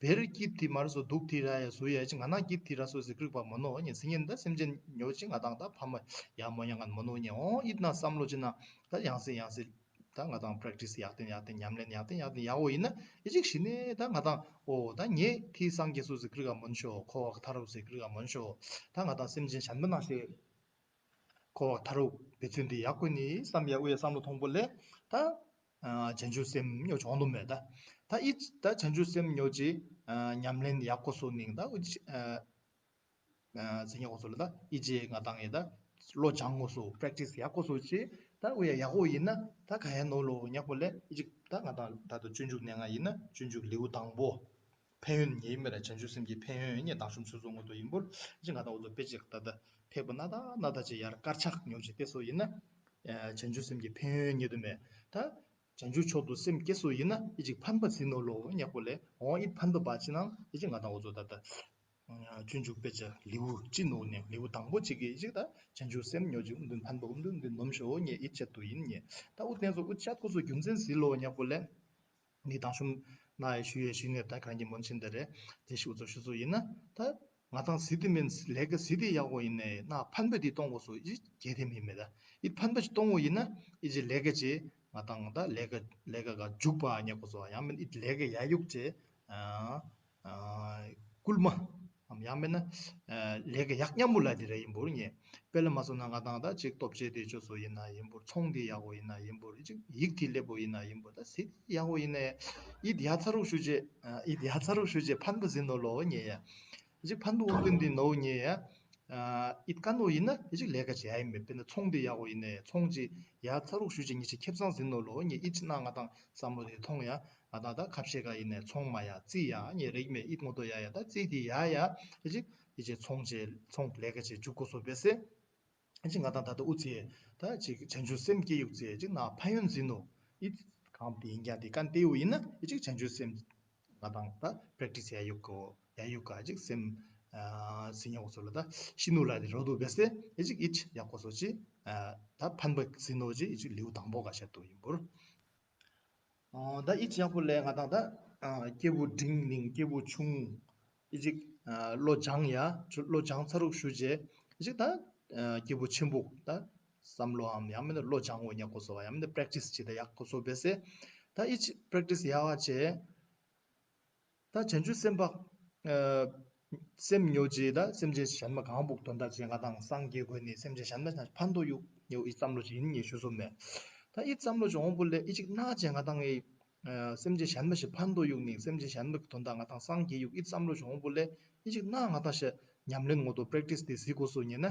བེར་སྐྱིད་དེ་མར་སོ་སྡུག་དེ་ར་ཡ་སུ་ཡ་ཅི་ང་ན་སྐྱིད་དེ་ར་སོ་ཟི་ཀྲིག་པ་མོ་ནོ་ཉེ་སི་ཉེན་ད་སེམས་ཅན་ཉོ་ཅི་ང་དང་ད་ཕ་མ་ཡ་མོ་ཡ་ང་མོ་ནོ་ཉེ་འོ་ཨིད་ན་བསམ་བློ་ཅི་ན་ད་ཡང་སེ་ཡང་སེ་ད་ང་དང་པྲེག་ཊི་སི་ཡག་ཏེ་ཡག་ཏེ་ཉམས་ལེན་ཡག་ཏེ་ཡག་ཏེ་ཡག་འོ་ཡིན་ན་ཨི་ཅིག་ཤི་ནས་ད་ང་དང་འོ་ད་ཉེ་ཐི་སངས་རྒྱས་སུ་ཟི་ཀྲིག་ག་མོན་ཤོ་ཁོ་བ་ཐ་རུ་ཟི་ཀྲིག་ག་མོན་ཤོ་ད་ང་དང་སེམས་ཅན་གཞན་པ་ནང་ཤེ། ཁོ་བ་ཐ་རུ་བེ་ཚུན་དེ་ཡག་པོ་ནི་བསམ་ཡག་པོ་ཡ་བསམ་བློ་ཐོང་པོ་ལས་ད་བྱང་ཆུབ་སེམས་ཉོ་བྱུང་དུ་མེད་ད། ད་ཨི་ད་བྱང་ཆུབ་སེམས་ཉོ་ཅི་ཉམས་ལེན་ཡག་པོ་སོ་ནིང་ད་ཨུ་ཅི་ཟེ་ཉོ་སོ་ལ་ད་ཨི་ཅེ་ང་དང་ཡེ་ད་བློ་སྦྱང་དགོས་སོ་པྲེག་ཊི་སི་ཡག་པོ་སོ་ཅི་ད་ཨུ་ཡ་ཡག་པོ་ཡིན་ན་ད་ག་ཡ་ནོ་ལོ་ཉག་པོ་ལས་ཨི་ཅི་ད་ང་དང་ད་དུ་སྤྱོད་འཇུག་ནས་ང་ཡིན་ན་སྤྱོད་འཇུག་ལེའུ་དང་པོ། ཕན་ཡོན་ཉིད་མེད་ལ་བྱང་ཆུབ་སེམས་ཀྱི་ཕན་ཡོན་ཉིད་དང་ཤུམ་ཆུ་ཚོད་ངོ་དུ་ཡིན་པོར་ཅི་ང་དང་འུ་ཚོ་དཔེ་ཅིག་ད་ལྟ་ཕེབས་པ་སྣ་དག་སྣ་དག་ཅིག་ཡར་དཀར་ཆག་ཉོ་ཅིག་དེ་སོ་ཡིན་ན། བྱང་ཆུབ་སེམས་ཀྱི་ཕན་ཡོན་ཉིད་དུ་མེད་ད། བྱང་ཆུབ་མཆོག་ཏུ་སེམས་བསྐྱེད་སོ་ཡིན་ན་ཨི་ཅིག་ཕན་པ་ཟིན་ནོ་ལོ་ཉག་པོ་ལས་འོང་ཨི་ཕན་པ་བ་ཅི་ནང་ཨི་ཅིག་ང་དང་འུ་ཚོ་ད་ལྟ། སྤྱོད་འཇུག་དཔེ་ཆ་ལེའུ་ཅི་ནོ་ནས་ལེའུ་དང་པོ་ཅིག་གི་ཨི་ཅིག་ད་བྱང་ཆུབ་སེམས་ཉོ་ཅིག་འདུན་ཕན་པ་འདུན་འདུན་ནོམ་ཤོ་ཉེ་ཨི་ཆད་དུ་ཡིན་ཉེ་ད་ཨུ་བསྟན་སོ་ཨུ་ཆད་ཁོ་སོ་རྒྱུ་མཚན་ཟིན་ལོ་ཉག་པོ་ལས། ནི་དང་ཤུམ་ན་ཡི་ཞུ་ཡི་ཞུ་ནི་ད་གང་གི་མོན་ཆེན་དེ་རེད། དེ་ཞུ་ཚོ་ཞུ་ཚོ་ཡིན་ན་ད་ང་དང་སི་ཏི་མིན་ལས་ཀ་སི་ཏི་ཡག་པོ་ཡིན་ནས་ན་ཕན་པ་དེ་གཏོང་དགོས་སོ་ཡི་གེ་དེ་མིན་མེད་ད་ཡི་ཕན་པ་ཅིག་གཏོང་དགོས་ཡིན་ན་ཡི་ཅི་ལས་ཀ་ཅི་ང་དང་ད་ལས་ཀ་ལས་ཀ་ག་འཇུག་པ་ཉག་པོ་སོ་ཡང་མིན་ཡི་ལས་ཀ་ཡ་ཡུག་ཅེ་སྐུལ་མ་ཡང་མིན་ན་ལས་ཀ་ཡག་མཉམ་པོ་ལ་དེ་རེད་ཡིན་པོར་ཉེ། དཔེ་ལ་མ་སོང་ན་ང་དང་ད་ཅིག་སྟོབས་ཆེ་དེ་ཆོས་སོ་ཡིན་ན་ཡིན་པོར་ཚོང་དེ་ཡག་པོ་ཡིན་ན་ཡིན་པོར་ཅིག་ཡིག་དེ་ལེགས་པོ་ཡིན་ན་ཡིན་པོར་ད་སི་ཡག་པོ་ཡིན་ནས་ཡིད་ཡ་ཚ་རུག་ཞུ་རྗེས་ཡིད་ཡ་ཚ་རུག་ཞུ་རྗེས་ཕན་པ་ཟིན་ནོ་ལོ་ཉེ་ཡ། ཅིག་ཕན་པ་འུ་ཀུན་དེ་ནོ་ཉེ་ཡ། ཡིད་ཀ་ནོ་ཡིན་ན་ཡི་ཅིག་ལས་ཀ་བྱེད་ཡ་ཡིན་མེད་དཔེར་ན་ཚོང་དེ་ཡག་པོ་ཡིན་ནས་ཚོང་ཅིག་ཡ་ཚ་རུག་ཞུ་རྗེས་ཉེ་ཅིག་ཁེབས་ཚང་ཟིན་ནོ་ལོ་ཉེ་ཡིད་ཅི་ན་ང་དང་བསམ་བློ་དེ་མཐོང་ཡ། ང་དང་ད་ཁ་བཤད་ག་ཡིན་ནས་ཚོང་མ་ཡ་རྩིས་ཡ་ཉེ་རིག་མེད་ཡིད་ངོ་ཏོ་ཡ་ཡ་ད་རྩིས་དེ་ཡ་ཡ་ཡི་ཅིག་ཡི་ཅིག་ཚོང་ཅེ་ཚོང་ལས་ཀ་ཅེ་འཇུག་དགོས་སོ་བས་སེ། ཅིག་ང་དང་ད་ལྟ་ཨུ་ཚེ་ད་ཅིག་བྱང་ཆུབ་སེམས་སྐྱེ་ཡུག་ཚེ་ཅིག་ན་ཕན་ཡོན་ཟིན་ནོ། ཨི་གང་དེ་ཡིན་ཀྱང་དེ་ཀན་ཏེའུ་ཡིན་ན་ཨི་ཅིག་བྱང་ཆུབ་སེམས་ང་དང་ད་པྲེག་ཊི་སི་ཡ་ཡུག་གོ་ཡ་ཡུག་ག་ཅིག་སེམས་ཟིན་ཡག་སོ་ལ་ད་ཤི་ནུ་ལ་དེ་རོ་དུ་བེ་སེ་ཨི་ཅིག་ཨི་ཅིག་ཡག་གོ་སོ་ཅི་ད་ཕན་པ་ཟིན་ནོ་ཅི་ཨི་ཅིག་ལེའུ་དང་པོ་ག་ཤད་དུ་ཡིན་པོར། ཨོ་ད་ཨི་ཅག་པོ་ལས་ང་དང་ད་ཨ་སྐྱེས་བུ་འབྲིང་ནིང་སྐྱེས་བུ་ཆུང་ཨི་ཅིག་ཨ་བློ་སྦྱང་ཡ་བློ་སྦྱང་ཚར་རུག་ཞུ་རྗེས་ཨི་ཅིག་ད་ཨ་སྐྱེས་བུ་ཆེན་པོ་ད་བསམ་བློའམ་ཡང་མིན་ན་བློ་སྦྱང་འོ་ཉག་གོ་སོ་བ་ཡང་མིན་ན་པྲེག་ཊིས་བྱེད་ད་ཡག་གོ་སོ་བས་སེ་ད་ཨི་ཅིག་པྲེག་ཊིས་ཡག་བ་བྱས། ད་བྱང་ཆུབ་སེམས་དཔའ་ཨ་སེམས་ཉོ་ཅེས་ད་སེམས་ཅན་གཞན་མ་གང་བུག་དོན་དག་ཅེས་ང་དང་སངས་རྒྱས་དགོས་ནི་སེམས་ཅན་གཞན་མ་ཕན་ཐོགས་ཡུག་ཉོ་ཨི་བསམ་བློ་ཅིག་ཡིན་ཉེ་ཞུ་སོ་མེད། ད་ཨི་བསམ་བློ་ཅིག་འོང་བུ་ལས་ཨི་ཅིག་ན་ཅེས་ང་དང་ཨི་ཨ་སེམས་ཅན་གཞན་མ་ཞིག་ཕན་ཐོགས་ཡུག་ནི་སེམས་ཅན་གཞན་མ་གི་དོན་དག་ང་དང་སངས་རྒྱས་ཡུག་ཨི་བསམ་བློ་ཅིག་འོང་བུ་ལས་ཨི་ཅིག་ན་ང་དང་ཞིག་ཉམས་ལེན་ངོ་ཏོ་པྲེག་ཊིས་དེ་གཟིགས་དགོས་སོ་ཉེ་ན།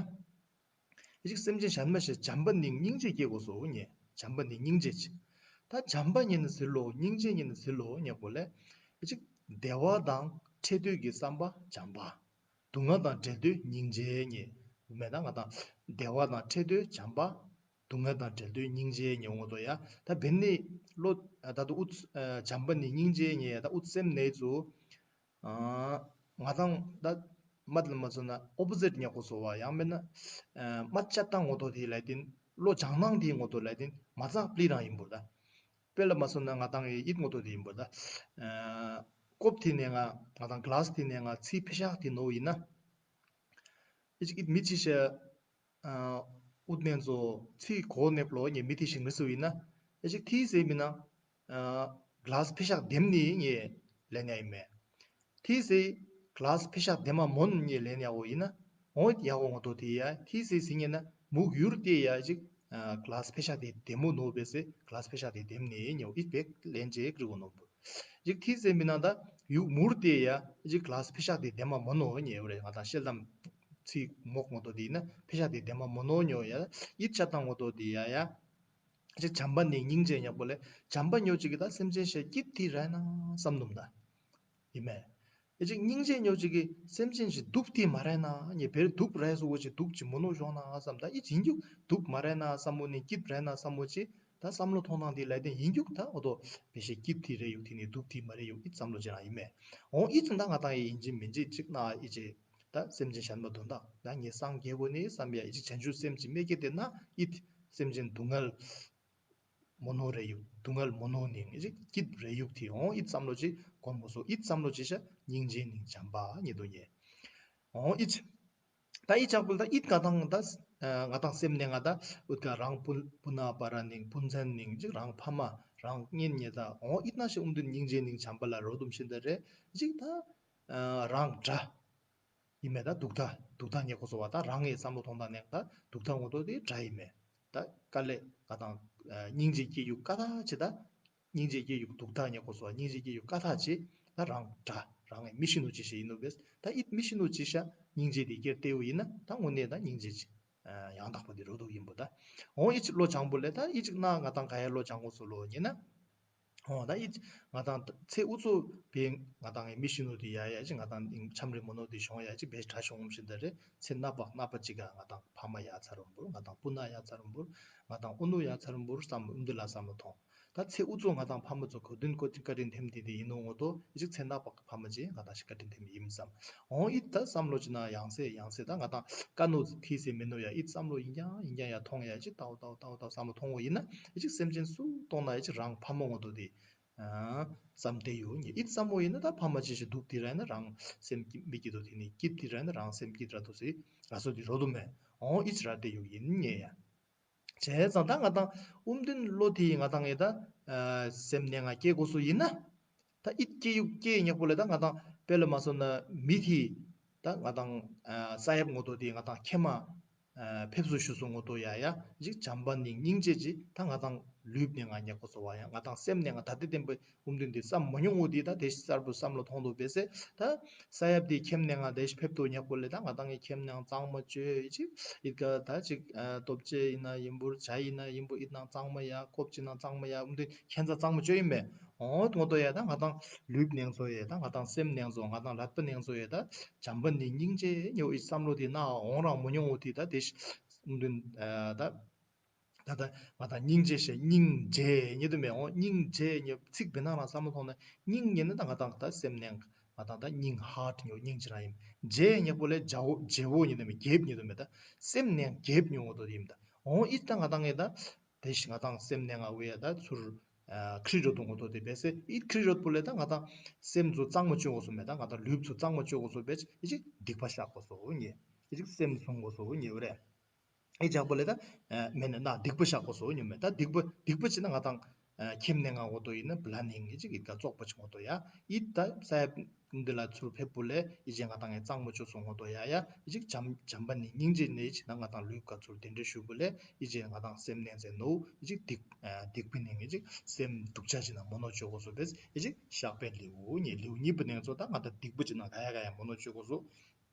ཨི་ཅིག་སེམས་ཅན་གཞན་མ་ཞིག་བྱམས་པ་ནི་སྙིང་རྗེ་སྐྱེ་དགོས་སོ་ཉེ། བྱམས་པ་ནི་སྙིང་རྗེ་ཆེ། ད་བྱམས་པ་ཉེ་ནི་ཟིལ་ལོ་སྙིང་རྗེ་ཉེ་ནི་ཟིལ་ལོ་ཉེ་གོ་ལས། ཨི་ཅིག་བདེ་བ་དང་འཕྲད་འདོད་ཀྱི་བསམ་པ་བྱམས་པ། སྡུག་བསྔལ་དང་བྲལ་འདོད་སྙིང་རྗེ་ཉེ། མེད་ན་ང་དང་བདེ་བ་དང་འཕྲད་འདོད་བྱམས་པ། སྡུག་བསྔལ་དང་བྲལ་འདོད་སྙིང་རྗེ་ཉེ་འོང་དོ་ཡ། ད་བེན་ནི་བློ་ད་དུ་ཨུ་ཚ་བྱམས་པ་ནི་སྙིང་རྗེ་ཉེ་ད་ཨུ་ཚ་སེམས་ནས་ཚུ། ང་དང་ད་མ་ལ་མ་སོང་ན་ཨོ་པོ་ཟིཊ་ཉག་གོ་སོ་བ་ཡང་མེད་ན་མ་ཅག་ཏང་ངོ་ཏོ་དེ་ལ་དིན་བློ་སྦྱང་ནང་དེ་ངོ་ཏོ་ལ་དིན་མ་ཚག་པླི་རང་ཡིན་པོ་ད། དཔེ་ལ་མ་སོང་ན་ང་དང་ཡིད་ངོ་ཏོ་དེ་ཡིན་པོ་ད། ཀོབ་དེ་ནས་ང་ང་དང་གླ་སི་དེ་ནས་ང་ཚི་ཕི་ཤག་དེ་ནོ་ཡིན་ན། ཨི་ཅིག་ཨིད་མི་ཅི་ཤ། ཨུད་ནན་ཚོ་ཚི་གོ་ནེབ་ལོ་ཉེ་མི་ཐི་ཤིང་མི་སུ་ཡིན་ན། ཨི་ཅིག་ཐི་ཟེ་མི་ན། གླ་སི་ཕི་ཤག་དེམ་ནི་ཉེ་ལེན་ཡ་ཡིན་མེ། ཐི་ཟེ་གླ་སི་ཕི་ཤག་དེ་མ་མོན་ཉེ་ལེན་ཡ་འོ་ཡིན་ན། འོ་ཡ་འོ་ངོ་ཏོ་ཐི་ཡ་ཐི་ཟེ་ཟི་ཉེ་ན་མུག་ཡུར་ཏེ་ཡ་ཅིག་གླ་སི་ཕི་ཤག་དེ་དེ་མོ་ནོ་བེ་སེ་གླ་སི་ཕི་ཤག་དེ་དེམ་ནི་ཉེ་འོ་ཨི་བེག་ལེན་ཅེ་ཀྲི་གོ་ནོ་བུ། ཅིག་ཐི་ཟེར་མི་ན་ད་ཡུག་མུར་ཏེ་ཡ་ཅིག་གླ་སི་ཕི་ཤག་དེ་དེ་མ་མོ་ནོ་ཉེ་བ་རེ་ང་དང་ཤེལ་དམ་ཚིག་མོག་མོ་ཏོ་དེ་ཡིན་ན་ཕི་ཤག་དེ་དེ་མ་མོ་ནོ་ཉོ་ཡ་ཡིད་ཆ་དང་མོ་ཏོ་དེ་ཡ་ཡ། ཅིག་བྱམས་པ་ནི་སྙིང་རྗེ་ཉག་པོ་ལས་བྱམས་པ་ཉོ་ཅིག་གི་ད་སེམས་ཅན་ཞེ་སྐྱིད་དེ་ར་ན་བསམ་ནུམ་ད། ཡིན་མེ། ཨེ་ཅིག་སྙིང་རྗེ་ཉོ་ཅིག་གི་སེམས་ཅན་ཞིག་སྡུག་དེ་མ་ར་ན་ཉེ་བེར་སྡུག་ར་སོ་བོ་ཅིག་སྡུག་ཅིག་མོ་ནོ་ཞོག་ན་བསམ་ད་ཨི་ཅིག་ཡིན་རྒྱུ་སྡུག་མ་ར་ན་བསམ་མོ་ནི་སྐྱིད་ར་ན་བསམ་མོ་ཅིག་ད་བསམ་བློ་ཐོང་ཐང་དེ་ལས་དེ་ཡིན་རྒྱུག་ད་འོ་དོ་བེ་ཤེ་སྐྱིད་དེ་རེ་ཡོད་དེ་ནི་སྡུག་དེ་མ་རེ་ཡོད་ཨི་བསམ་བློ་ཅན་ཡིན་མེ། འོང་ཨི་ཙམ་ད་ང་དང་ཡིན་གཅིག་མིན་གཅིག་གཅིག་ན་ཨི་ཅེ་ད་སེམས་ཅན་གཞན་པ་དོན་དག་ད་ངས་སངས་རྒྱས་པོ་ནི་བསམ་ཡ་ཨི་ཅིག་བྱང་ཆུབ་སེམས་ཀྱི་མེ་སྐྱེ་དེ་ན་ཨི་སེམས་ཅན་སྡུག་བསྔལ་མོ་ནོ་རེ་ཡོད་སྡུག་བསྔལ་མོ་ནོ་ནི་ཨི་ཅིག་སྐྱིད་རེ་ཡོད་དེ་འོང་ཨི་བསམ་བློ་ཅིག་གོམ་པོ་སོ་ཨི་བསམ་བློ་ཅིག་ཤ་སྙིང་རྗེ་ནི་བྱམས་པ་ཉེ་དོ་ཉེ། འོང་ཨི་ཅིག་ད་ཨི་ཅག་པུལ་ད་ཨིད་ང་དང་ད་ང་དང་སེམས་ནས་ང་ད་ཨུད་ཀ་རང་སྤུན་སྤུན་ན་པ་ར་ནིང་སྤུན་མཚན་ནིང་ཅིག་རང་ཕ་མ་རང་གཉེན་ཉེ་ད་འོང་ཨིད་ན་ཞིག་ཨུམ་དུན་སྙིང་རྗེ་ནིང་བྱམས་པ་ལ་རོ་དུམ་ཤིན་ད་རེ་ཅིག་ད་རང་དགྲ་ཡིན་མེད་ད་སྡུག་ད་སྡུག་ད་ཉེ་ཁོ་སོ་བ་ད་རང་ངའི་བསམ་བློ་ཐོང་ད་ནས་ད་སྡུག་ད་ངོ་ཏོ་དེ་དགྲ་ཡིན་མེད་ད་དཀའ་ལས་ང་དང་སྙིང་རྗེ་སྐྱེ་ཡུག་ཀ་ད་ཅི་ད། སྙིང་རྗེ་སྐྱེ་ཡུག་སྡུག་ཐག་ཉེ་གོ་སོ་སྙིང་རྗེ་སྐྱེ་ཡུག་དཀའ་ཐག་ཅེས་ད་རང་དགྲ་རང་ངས་མི་ཤི་ནོ་ཅི་ཞིག་ཡིན་ནོ་བས་ད་ཨིད་མི་ཤི་ནོ་ཅི་ཤ་སྙིང་རྗེ་དེ་སྐྱེར་ཏེའུ་ཡིན་ན་ད་དངོས་གནས་ད་སྙིང་རྗེ་ཅི་ཡང་དག་པ་དེ་རོ་དུག་ཡིན་པོ་ད་འོང་ཨི་ཅིག་བློ་སྦྱང་པོ་ལས་ད་ཨི་ཅིག་ན་ང་དང་ག་ཡ་བློ་སྦྱང་གོ་སོ་ལོ་ཉེ་ན་འོང་ད་ཨི་ང་དང་ཚེ་ཨུ་ཚོ་བས་ང་དང་ངས་མི་ཤི་ནོ་དེ་ཡ་ཡ་ཅིག་ང་དང་འཆམ་རི་མོ་ནོ་དེ་ཤོང་ཡ་ཅིག་བས་གྲ་ཤོང་ངམ་ཤི་ད་རེ་ཚེ་ན་པག་ན་པ་ཅིག་ག་ང་དང་ཕ་མ་ཡ་ཚ་རུམ་པོར་ང་དང་སྤུན་ན་ཡ་ཚ་རུམ་པོར་ང་དང་ཨུ་ནུ་ཡ་ཚ་རུམ་པོར་བསམ་ཨུ་འདི་ལ་བསམ་བློ་ཐོང་། ད་ཚེ་ཨུ་ཚོ་ང་དང་ཕ་མ་ཚོ་གོ་དུན་གོ་དུན་བཀའ་དྲིན་ཐེམ་དེ་དེ་ཡིན་ནོ་ངོ་ཏོ་ཨི་ཅིག་ཚེ་ན་པག་ཕ་མ་ཅེ་ང་དང་ཞིག་བཀའ་དྲིན་ཐེམ་ཡིན་བསམ། འོང་ཨི་ད་བསམ་བློ་ཅི་ན་ཡང་སེ་ཡང་སེ་ད་ང་དང་ཀ་ནོ་ཐི་སེ་མེ་ནོ་ཡ་ཨི་བསམ་བློ་ཡིན་ཀྱང་ཡིན་ཀྱང་ཡ་ཐོང་ཡ་ཅིག་ཏའོ་ཏའོ་ཏའོ་ཏའོ་བསམ་བློ་ཐོང་འོ་ཡིན་ན་ཨི་ཅིག་སེམས་ཅན་སུ་གཏོང་ན་ཨི་ཅིག་རང་ཕ་མ་ངོ་ཏོ་དེ་བསམ་དེ་ཡོད་ཉེ་ཨི་བསམ་བློ་ཡིན་ན་ད་ཕ་མ་ཅི་ཞིག་སྡུག་དེ་ར་ཡིན་ན་རང་སེམས་ཀྱི་མི་སྐྱིད་དོ་དེ་ནི་སྐྱིད་དེ་ར་ཡིན་ན་རང་སེམས་སྐྱིད་ར་དོ་སེ་ང་སོ་དེ་རོ་དུ་མེ་འོང་ཨི་ཅིག་ར་དེ་ཡོད་ཡིན་ཉེ་ཡ། བྱས་ཙང་ད་ང་དང་ཨུམ་དུན་བློ་དེ་ང་དང་ངས་ད་སེམས་ནས་ང་སྐྱེ་དགོས་སུ་ཡིན་ན། ད་ཨིད་སྐྱེ་ཡུག་སྐྱེ་ཉག་པོ་ལས་ད་ང་དང་དཔེ་ལ་མ་སོང་ན་མི་དེ་ད་ང་དང་ས་ཡབ་ངོ་ཏོ་དེ་ང་དང་ཁྱེད་མ་ཕེབས་བསུ་ཞུ་སོ་ངོ་ཏོ་ཡ་ཡ་ཅིག་བྱམས་པ་ནི་སྙིང་རྗེ་ཅིག་ད་ང་དང་ལུས་ནས་ང་ཉག་པོ་སོ་བ་ཡ་ང་དང་སེམས་ནས་ང་ད་ལྟ་བརྟན་པོ། ཨུམ་དུན་དེ་བསམ་མ་མྱོང་བོ་དེ་ད་དེ་གསར་པོ་བསམ་བློ་ཐོང་དོ་བེ་སེ་ད་ས་ཡབ་དེ་ཁྱེམ་ནས་ང་དེ་ཕེབས་དོ་ཉག་པོ་ལས་ད་ང་དང་ངའི་ཁྱེམ་ནང་གཙང་མ་བཅོས་ཅིག་ཨི་ཀ་ད་ཅིག་ཨ་སྟོབས་ཆེ་ཡིན་ན་ཡིན་པོར་བྱ་ཡིན་ན་ཡིན་པོ་ཨི་ནང་གཙང་མ་ཡ་ཀོབ་ཅི་ནང་གཙང་མ་ཡ་ཨུམ་དུན་ཁྱེད་ཚ་གཙང་མ་བཅོས་ཡིན་མེ། འོ་ངོ་ཏོ་ཡ་ད་ང་དང་ལུས་ནང་ཚོ་ཡ་ད་ང་དང་སེམས་ནང་ཚོ་ང་དང་ལྷག་པ་ནང་ཚོ་ཡ་ད་བྱམས་པ་ནི་སྙིང་རྗེ་ཉོ་ཨི་བསམ་བློ་དེ་ན་འོང་རང་མ་མྱོང་བོ་དེ་ད་དེ་ཨུམ་དུན་ཨ་ད། ད་ལྟ་ང་དང་སྙིང་རྗེ་ཞེས་སྙིང་རྗེ་ཉེ་དུ་མེད་འོང་སྙིང་རྗེ་ཉེ་ཚིག་བེ་ནང་རང་བསམ་བློ་ཐོང་ན་སྙིང་ཉེ་ནི་ད་ང་དང་ད་སེམས་ནང་ང་དང་ད་སྙིང་ཧཱར་ཊི་ཉོ་སྙིང་ཅི་རང་ཡིན། རྗེ་ཉེ་པོ་ལས་རྗེ་བོ་རྗེ་བོ་ཉེ་དུ་མེད་རྒྱལཔོ་ཉེ་དུ་མེད་ད་སེམས་ནང་རྒྱལཔོ་ཉོ་ངོ་དོ་ཡིན་ད་འོང་ཨི་ད་ང་དང་ངེ་ད་དེ་ཞིག་ང་དང་སེམས་ནང་ང་བེ་ཡ་ད་ཚུར་ ཁྲིད་རོ་དུ་ངོ་ཐོག་དེ་བས་སེ་ཨིད་ཁྲིད་རོ་པོ་ལས་ད་ང་དང་སེམས་ཚོ་གཙང་མ་བཅོས་དགོས་སོ་མེད་ད་ང་དང་ལུས་ཚོ་གཙང་མ་བཅོས་དགོས་སོ་བས་ཨི་ཅིག་སྡིག་པ་བཤགས་དགོས་སོ་ཉེ། ཨི་ཅིག་སེམས་བསྲུང་དགོས་སོ་ཉེ་བ་རེད། ཨི་ཅག་པོ་ལས་ད་མེད་ན་ན་སྡིག་པ་བཤགས་དགོས་སོ་ཉེ་མེད་ད་སྡིག་པ་སྡིག་པ་བྱེད་ན་ང་དང་ཁྱིམ་ནས་ང་ངོ་ཐོག་ཡིན་ན་བླ་ནིང་ཨི་ཅིག་ཨི་ཀ་བཙོག་པ་ཅིག་ངོ་ཐོག་ཡ་ཨི་ད་ས་ཡ་འདི་ལ་ཚུར་ཕེབས་པོ་ལས་ཨི་ཅེ་ང་དང་ངའི་གཙང་མ་བཅོས་སོང་ངོ་ཐོག་ཡ་ཡ་ཨི་ཅིག་བྱམས་བྱམས་པ་ནི་སྙིང་རྗེ་ནས་ཨི་ཅིག་ན་ང་དང་ལུས་ཀ་ཚུར་གདན་འདྲེན་ཞུ་པོ་ལས་ཨི་ཅེ་ང་དང་སེམས་ནན་ཚེ་ནོ་ཨི་ཅིག་སྡིག་སྡིག་པའི་ནི་ཨི་ཅིག་སེམས་སྡུག་ཅག་ཅིག་ན་མོ་ནོ་བཅོས་དགོས་སོ་བས་ཨི་ཅིག་བཤགས་པའི་ལེའུ་ཉེ་ལེའུ་གཉིས་པ་ནས་ཚོ་ད་ང་དང་སྡིག་པ་ཅིག་ན་ག་ཡ་ག་ཡ་མོ་ནོ་བཅོས་དགོས་སོ།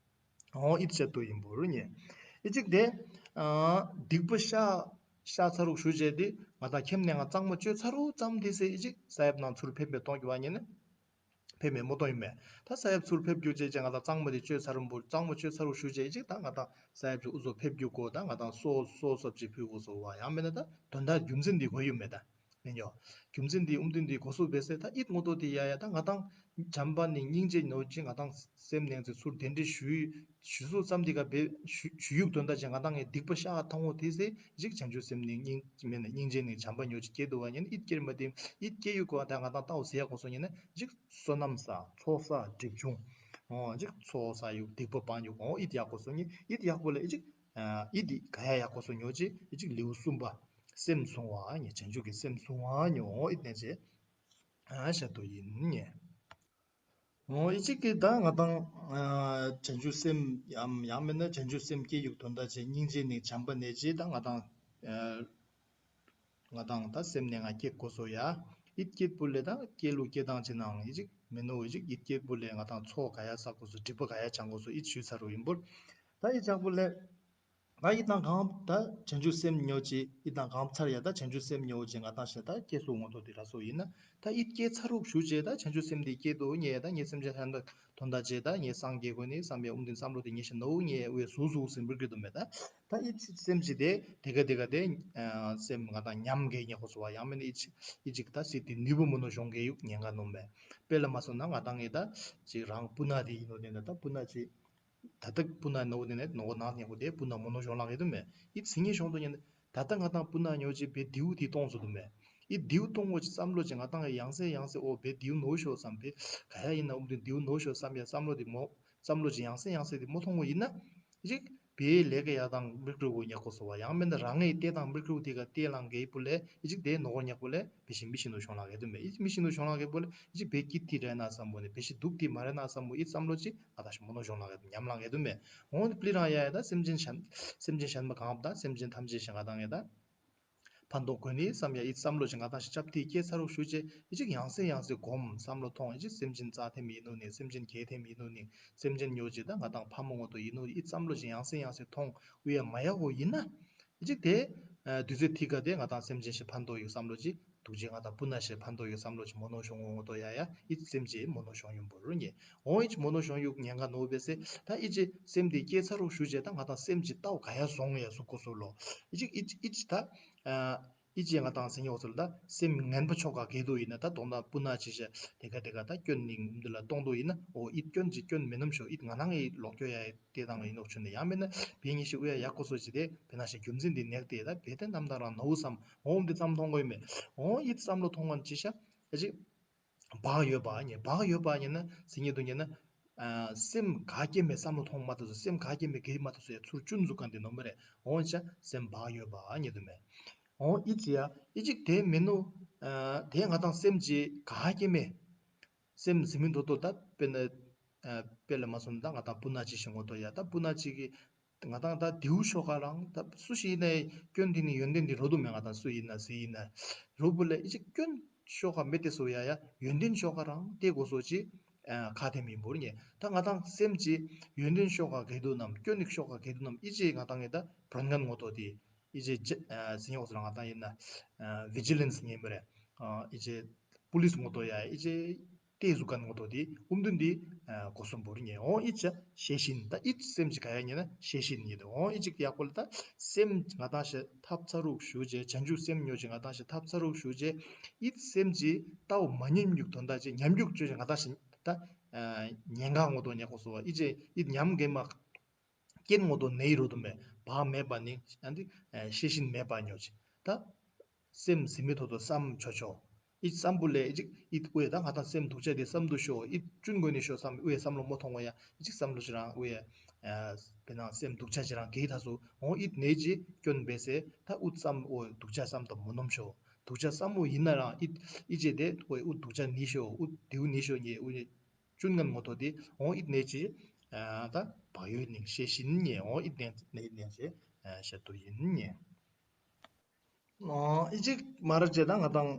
ཨོ་ཨིད་ཆད་དུ་ཡིན་པོ་རུ་ཉེ། ཨི་ཅིག་དེ་སྡིག་པ་བཤགས་བཤགས་ཚར་རུག་ཞུ་བྱས་དེ་ང་དང་ཁྱིམ་ནས་ང་གཙང་མ་བཅོས་ཚར་རུག་ཙམ་དེ་སེ་ཨི་ཅིག་ས་ཡབ་ནང་ཚུར་ཕེབས་པའི་གཏོང་གི་བ་ཉེ་ནི། ཕེབས་མེད་མོ་གཏོང་ཡིན་མེད། ད་ས་ཡབ་ཚུར་ཕེབས་རྒྱུ་བྱས་ཅེ་ང་དང་གཙང་མ་དེ་བཅོས་ཚར་རུམ་པོ་གཙང་མ་བཅོས་ཚར་རུག་ཞུ་བྱས་ཨི་ཅིག་ད་ང་དང་ས་ཡབ་ཚུ་ཨུ་ཚོ་ཕེབས་རྒྱུ་གོ་ད་ང་དང་སོ་སོ་སོབ་ཅིག་ཕུལ་དགོས་སོ་བ་ཡང་མེད་ན་ད་དོན་དག་རྒྱུ་མཚན་འདི་གོ་ཡོད་མེད་ད། ཡིན་ཡོ། རྒྱུ་མཚན་འདི་ཨུམ་དོན་འདི་གོ་སོ་བས་སེ་ད་ཨིད་ངོ་ཏོ་དེ་ཡ་ཡ་ད་ང་དང་བྱམས་པ་ནི་སྙིང་རྗེ་ནོ་ཅི་ང་དང་སེམས་ནང་ཚེ་ཚུར་གདན་འདྲེན་ཞུ་ཞུ་སོ་ཙམ་དེ་ག་བེ་ཞུ་ཞུ་ཡུག་དོན་དག་ཅེ་ང་དང་ངའི་སྡིག་པ་བཤགས་ཐང་འོ་དེ་སེ་ཅིག་བྱང་ཆུབ་སེམས་ནི་སྙིང་མེད་ན་སྙིང་རྗེ་ནི་བྱམས་པ་ཉོ་ཅི་སྐྱེ་དུ་བ་ཉན་ཨིད་སྐྱེར་མ་དེ་ཨིད་སྐྱེ་ཡུག་གོ་ད་ང་དང་ལྟ་བ་ཟེ་ཡ་གོ་སོ་ཉན་ན་ཅིག་བསོད་ནམས་ས་ཚོགས་ས་སྒྲིབ་སྦྱོང་། འོ་ཅིག་ཚོགས་ས་ཡུག་སྡིག་པ་སྤང་ཡུག་འོ་ཨིད་ཡ་གོ་སོ་ཉན་ཨིད་ཡག་པོ་ལ་ཨི་ཅིག་ཨི་དེ་ག་ཡ་ཡག་པོ་སོ་ཉོ་ཅི་ཨི་ཅིག་ལེའུ་གསུམ་པ། སེམས་བསྲུང་བ་ཉེ་བྱང་ཆུབ་ཀྱི་སེམས་བསྲུང་བ་ཉོ་ཨི་ནས་ཅེ་ཨ་ཤ་དོ་ཡིན་ཉེ། འོ་ཨི་ཅིག་གི་ད་ང་དང་བྱང་ཆུབ་སེམས་ཡང་ཡང་མིན་ན་བྱང་ཆུབ་སེམས་སྐྱེ་ཡུག་དོན་དག་ཅེ་སྙིང་རྗེ་ནི་བྱམས་པ་ནས་ཅེ་ད་ང་དང་ང་དང་ད་སེམས་ནས་ང་སྐྱེ་དགོས་སོ་ཡ། ཨི་སྐྱེད་པོ་ལས་ད་སྐྱེ་ལུགས་སྐྱེ་སྟངས་ཅི་ནང་ཨི་ཅིག་མི་ནོ་ཨི་ཅིག་ཨི་སྐྱེད་པོ་ལས་ང་དང་ཚོགས་ག་ཡ་བསགས་དགོས་སོ་སྒྲིབ་པ་ག་ཡ་སྦྱང་དགོས་སོ་ཨི་ཞུས་ཚར་རུ་ཡིན་པོ། ད་ཨི་ཅག་པོ་ལས། ད་ཨི་དང་གང་ད་བྱང་ཆུབ་སེམས་ཉོ་ཅི་ཨི་དང་གང་ཚར་ཡ་ད་བྱང་ཆུབ་སེམས་ཉོ་ཅི་ང་དང་ཞེ་ད་སྐྱེ་སོ་ངོ་ཐོག་དེ་ར་སོ་ཡིན་ན། ད་ཨི་སྐྱེ་ཚར་རུག་ཞུ་ཅེ་ད་བྱང་ཆུབ་སེམས་དེ་སྐྱེ་དོ་ཉེ་ད་ཉེ་སེམས་ཅན་ཧན་ད་དོན་ད་ཅེ་ད་ཉེ་སངས་རྒྱས་གོ་ནི་བསམ་ཡ་ཨུམ་དིན་བསམ་བློ་དེ་ཉེ་ཞེ་ནོ་ཉེ་ཨུ་ཡ་སུ་སུ་སེམས་པར་གི་དོ་མེད་ད། ད་ཨི་སེམས་ཅི་དེ་དེ་ག་དེ་ག་དེ་སེམས་ང་དང་ཉམས་གེ་ཉེ་ཁོ་སོ་བ་ཡང་མིན་ཨི་ཅིག་ཨི་ཅིག་ད་སི་དེ་ནུས་པོ་མོ་ནོ་ཤོང་གེ་ཡུག་ཉེན་ག་ནོམ་པས། དཔེ་ལ་མ་སོང་ན་ང་དང་ངེ་ད་ཅིག་རང་སྤུ་ན་དེ་ཡིན་ནོ་དེ་ད་ད་སྤུ་ན་ཅི། ད་ལྟ་སྤུ་ན་ནོ་དེ་ནས་ནོ་ནང་ཉེ་ཁོ་དེ་སྤུ་ན་མོ་ནོ་ཤོང་ལག་གེ་དོ་མེད། ཨི་སི་ཉེ་ཤོང་དོ་ཉེ་ད་ད་ལྟ་ང་དང་སྤུ་ན་ཉོ་ཅི་བེ་དེའུ་དེ་གཏོང་སོ་དོ་མེད། ཨི་དེའུ་གཏོང་ངོ་ཅི་བསམ་བློ་ཅི་ང་དང་ཡང་སེ་ཡང་སེ་ཨོ་བེ་དེའུ་ནོ་ཤོ་བསམ་བེ་ག་ཡ་ཡིན་ན་ཨུམ་དེ་དེའུ་ནོ་ཤོ་བསམ་ཡ་བསམ་བློ་དེ་མོ་བསམ་བློ་ཅི་ཡང་སེ་ཡང་སེ་དེ་མོ་གཏོང་ངོ་ཡིན་ན། ཨི་ཅིག་བེའི་ལས་ཀ་ཡག་དང་མིག་གྲུ་བོ་ཉག་པོ་སོ་བ་ཡང་མིན་ན་རང་ངའི་ལྟས་དང་མིག་གྲུ་དེ་ག་ལྟས་ལང་གེ་པོ་ལས་ཨི་ཅིག་དེ་ནོ་གོ་ཉག་པོ་ལས་བེ་ཤི་མི་ཤི་ནོ་ཤོང་ལག་གེ་དོ་མེད། ཨི་ཅིག་མི་ཤི་ནོ་ཤོང་ལག་གེ་པོ་ལས་ཨི་ཅིག་བེ་ཀི་ཏི་རེ་ན་བསམ་བོ་ནི་བེ་ཤི་དུག་ཏི་མ་རེ་ན་བསམ་བོ་ཨི་བསམ་བློ་ཅིག་ང་དང་ཤི་མོ་ནོ་ཤོང་ལག་གེ་དོ་ཉམས་ལང་གེ་དོ་མེད། འོ་ནི་པི་ལི་རང་ཡ་ཡ་ད་སེམས་ཅན་གཞན་སེམས་ཅན་གཞན་མ་གང་བ་ད་སེམས་ཅན་ཐམས་ཅད་ཤི་ང་དང་ངེ་ད། ཕན་ཐོགས་དགོས་ནི་བསམ་ཡ་ཨི་བསམ་བློ་ཅིག་ང་དང་ཞིག་ཆབ་ཏི་སྐྱེ་ཚར་རུག་ཞུ་ཅེ་ཨི་ཅིག་ཡང་སེ་ཡང་སེ་གོམ་བསམ་བློ་ཐོང་ཨི་ཅིག་སེམས་ཅན་རྩ་ཐེམ་ཡིན་ནོ་ནི་སེམས་ཅན་གེ་ཐེམ་ཡིན་ནོ་ནི་སེམས་ཅན་ཉོ་ཅི་ད་ང་དང་ཕ་མོ་ངོ་ཏོ་ཡིན་ནོ་ཨི་བསམ་བློ་ཅིག་ཡང་སེ་ཡང་སེ་ཐོང་ཨུ་ཡ་མ་ཡ་གོ་ཡིན་ན་ཨི་ཅིག་དེ་དུས་ཚོད་ཐི་ག་དེ་ང་དང་སེམས་ཅན་ཞིག་ཕན་ཐོགས་ཡོད་བསམ་བློ་ཅིག་དུག་ཅེ་ང་དང་སྤུ་ན་ཞིག་ཕན་ཐོགས་ཡོད་བསམ་བློ་ཅིག་མོ་ནོ་ཤོང་ངོ་ཏོ་ཡ་ཡ་ཨི་སེམས་ཅན་མོ་ནོ་ཤོང་ཡོང་པོ་རུ་ཉེ། འོ་ཨི་ཅིག་མོ་ནོ་ཤོང་ཡུག་ཉེན་ཁ་ནོ་བེ་སེ་ད་ཨི་ཅིག་སེམས་དེ་སྐྱེ་ཚར་རུག་ཞུ་ཅེ་ད་ང་དང་སེམས་ཅིག་ལྟ་བ་ག་ཡ་སོང་ཡ་སུ་གོ་སོ་ལོ། ཨི་ཅིག་ཨི་ཅིག་ཨི་ཅིག་ད་ཨི་ཅིག་ང་དང་སེ་ཉོ་སོ་ལ་ད་སེམས་ངན་པ་ཆོ་ག་གེ་དོ་ཡིན་ན་ད་དོང་ད་སྤུ་ན་ཅི་ཤ་དེ་ག་དེ་ག་ད་སྐྱོན་ནི་འདི་ལ་གཏོང་དོ་ཡིན་ན་འོ་ཨི་སྐྱོན་ཅིག་སྐྱོན་མེ་ནམ་ཤོ་ཨི་ང་དང་ཨི་ལོག་སྐྱོ་ཡ་ཨི་དེ་དང་ཡིན་ནོག་ཆུ་ནི་ཡང་མེད་ན་བེ་ཉི་ཤི་ཨུ་ཡ་ཡག་གོ་སོ་ཅི་དེ་བེ་ན་ཤི་རྒྱུ་མཚན་འདི་ནེག་དེ་ད་བེ་དེ་རྣམ་དག་རང་ནོ་བསམ་འོ་འདི་ཙམ་མཐོང་གོ་ཡིན་མེད། འོ་ཨི་ཙམ་ལོ་མཐོང་གོ་ཅི་ཤ་ཨ་ཅིག་བག་ཡོད་པ་ཉེ་བག་ཡོད་པ་ཉེ་ན་སི་ཉེ་དུ་ཉེ་ན། སེམས་ག་སྐྱེ་མེད་བསམ་བློ་ཐོང་མ་ཐུབ་སོ་སེམས་ག་སྐྱེ་མེད་གེ་མ་ཐུབ་སོ་ཡ་ཚུར་ཅུན་ཟུག་ག་འདི་ནོ་མ་རེད། འོ་ཅ་སེམས་བག་ཡོད་པ་ཉེ་དུ་མེད། འོ་ཨི་ཅི་ཡ་ཨི་ཅིག་དེ་མེ་ནུ། དེ་ང་དང་སེམས་ཅི་ག་སྐྱེ་མེད། སེམས་ཟི་མིན་དོ་དོ་ད་དཔེ་ན། དཔེ་ལ་མ་སོང་ད་ང་དང་སྤུ་ན་ཅི་ཤི་ངོ་དོ་ཡ་ད་སྤུ་ན་ཅི་གི་ང་དང་ད་དེའུ་ཤོག་ག་རང་ད་སུ་ཞིག་ཡིན་ན་སྐྱོན་དེ་ནི་ཡོན་ཏན་དེ་རོ་དུ་མེད་ང་དང་སུ་ཡིན་ན་སུ་ཡིན་ན་རོ་བུ་ལ་ཨི་ཅིག་སྐྱོན་ཤོག་ག་མེད་དེ་སོ་ཡ་ཡ་ཡོན་ཏན་ཤོག་ག་རང་དེ་གོ་སོ་ཅི་ཁ་དེ་མི་འབོར་ཉེ་ད་ང་དང་སེམས་ཅི་ཡོན་ཏན་ཤོག་ག་གེ་དུ་ནམ་སྐྱོན་ནི་ཤོག་ག་གེ་དུ་ནམ་ཨི་ཅི་ང་དང་ངེ་ད་བྲོན་ངན་ངོ་ཏོ་དེ་ཨི་ཅི་ཟིན་ཡོག་སོ་ལ་ང་དང་ཡིན་ན་བི་ཇི་ལེན་སི་ངེ་མི་རེད་ཨི་ཅི་པུ་ལིས་ངོ་ཏོ་ཡ་ཨི་ཅི། ཏེ་གཟུགས་ཀ་ངོ་ཏོ་དེ་ཨུམ་དུན་དེ་གོ་སོ་འབོར་ཉེ་འོང་ཨི་ཅ་ཤེས་བཞིན་ད་ཨི་སེམས་ཅི་ག་ཡ་ཉེ་ན་ཤེས་བཞིན་ཉེ་དེ་འོང་ཨི་ཅིག་ཡག་པོ་ལ་ད་སེམས་ང་དང་ཤ་ཐབ་ཚ་རུག་ཞུ་ཅེ་བྱང་ཆུབ་སེམས་ཉོ་ཅེ་ང་དང་ཤ་ཐབ་ཚ་རུག་ཞུ་ཅེ་ཨི་སེམས་ཅི་ལྟ་བ་མ་ཉམས་རྒྱུག་དོན་དག་ཅེ་ཉམས་རྒྱུག་ཅོ་ཅེ་ང་དང་ཤ་ད་ཉེན་ཁ་ངོ་ཏོ་ཉེ་གོ་སོ་བ་ཨི་ཅེ་ཨི་ཉམས་གེ་མ། རྐྱེན་ངོ་ཏོ་ནེ་ཡི་རོ་དུ་མེ་བག་མེད་པ་ནི་ཨ་འདི་ཤེས་བཞིན་མེད་པ་ཉོ་ཅེ་ད། སེམས་ཟི་མི་ཐོ་ཐོ་བསམ་ཆོ་ཆོ། ཨི་བསམ་བུ་ལས་ཨི་ཅིག་ཨི་ཝེ་ད་ང་དང་སེམས་སྡུག་ཅག་དེ་བསམ་དུ་ཤོ་ཨི་ཅུན་གོ་ནི་ཤོ་བསམ་ཝེ་བསམ་བློ་མོ་ཐོང་བ་ཡ་ཨི་ཅིག་བསམ་བློ་ཅི་རང་ཝེ་ཡ་བེ་ནང་སེམས་སྡུག་ཅག་ཅི་རང་གེ་ད་སོ་འོ་ཨི་ནེ་ཅི་སྐྱོན་བེ་སེ་ད་ཨུ་བསམ་འོ་སྡུག་ཅག་བསམ་དུ་མོ་ནོམ་ཤོ་སྡུག་ཅག་བསམ་བུ་ཡིན་ན་རང་ཨི་ཨི་ཅེ་དེ་ཝེ་ཨུ་སྡུག་ཅག་ནི་ཤོ་ཨུ་དེའུ་ནི་ཤོ་ཉེ་ཨུ་ཅུན་ངན་མོ་ཐོ་དེ་འོ་ཨི་ནེ་ཅི་ད་བག་ཡོད་ནི་ཤེས་བཞིན་ཉེ་འོ་ཨི་ནེ་ནེ་ནེ་ཅེ་ཤ་དུ་ཡིན་ཉེ། ཨི་ཅིག་མ་ར་ཅེ་ད་ང་དང་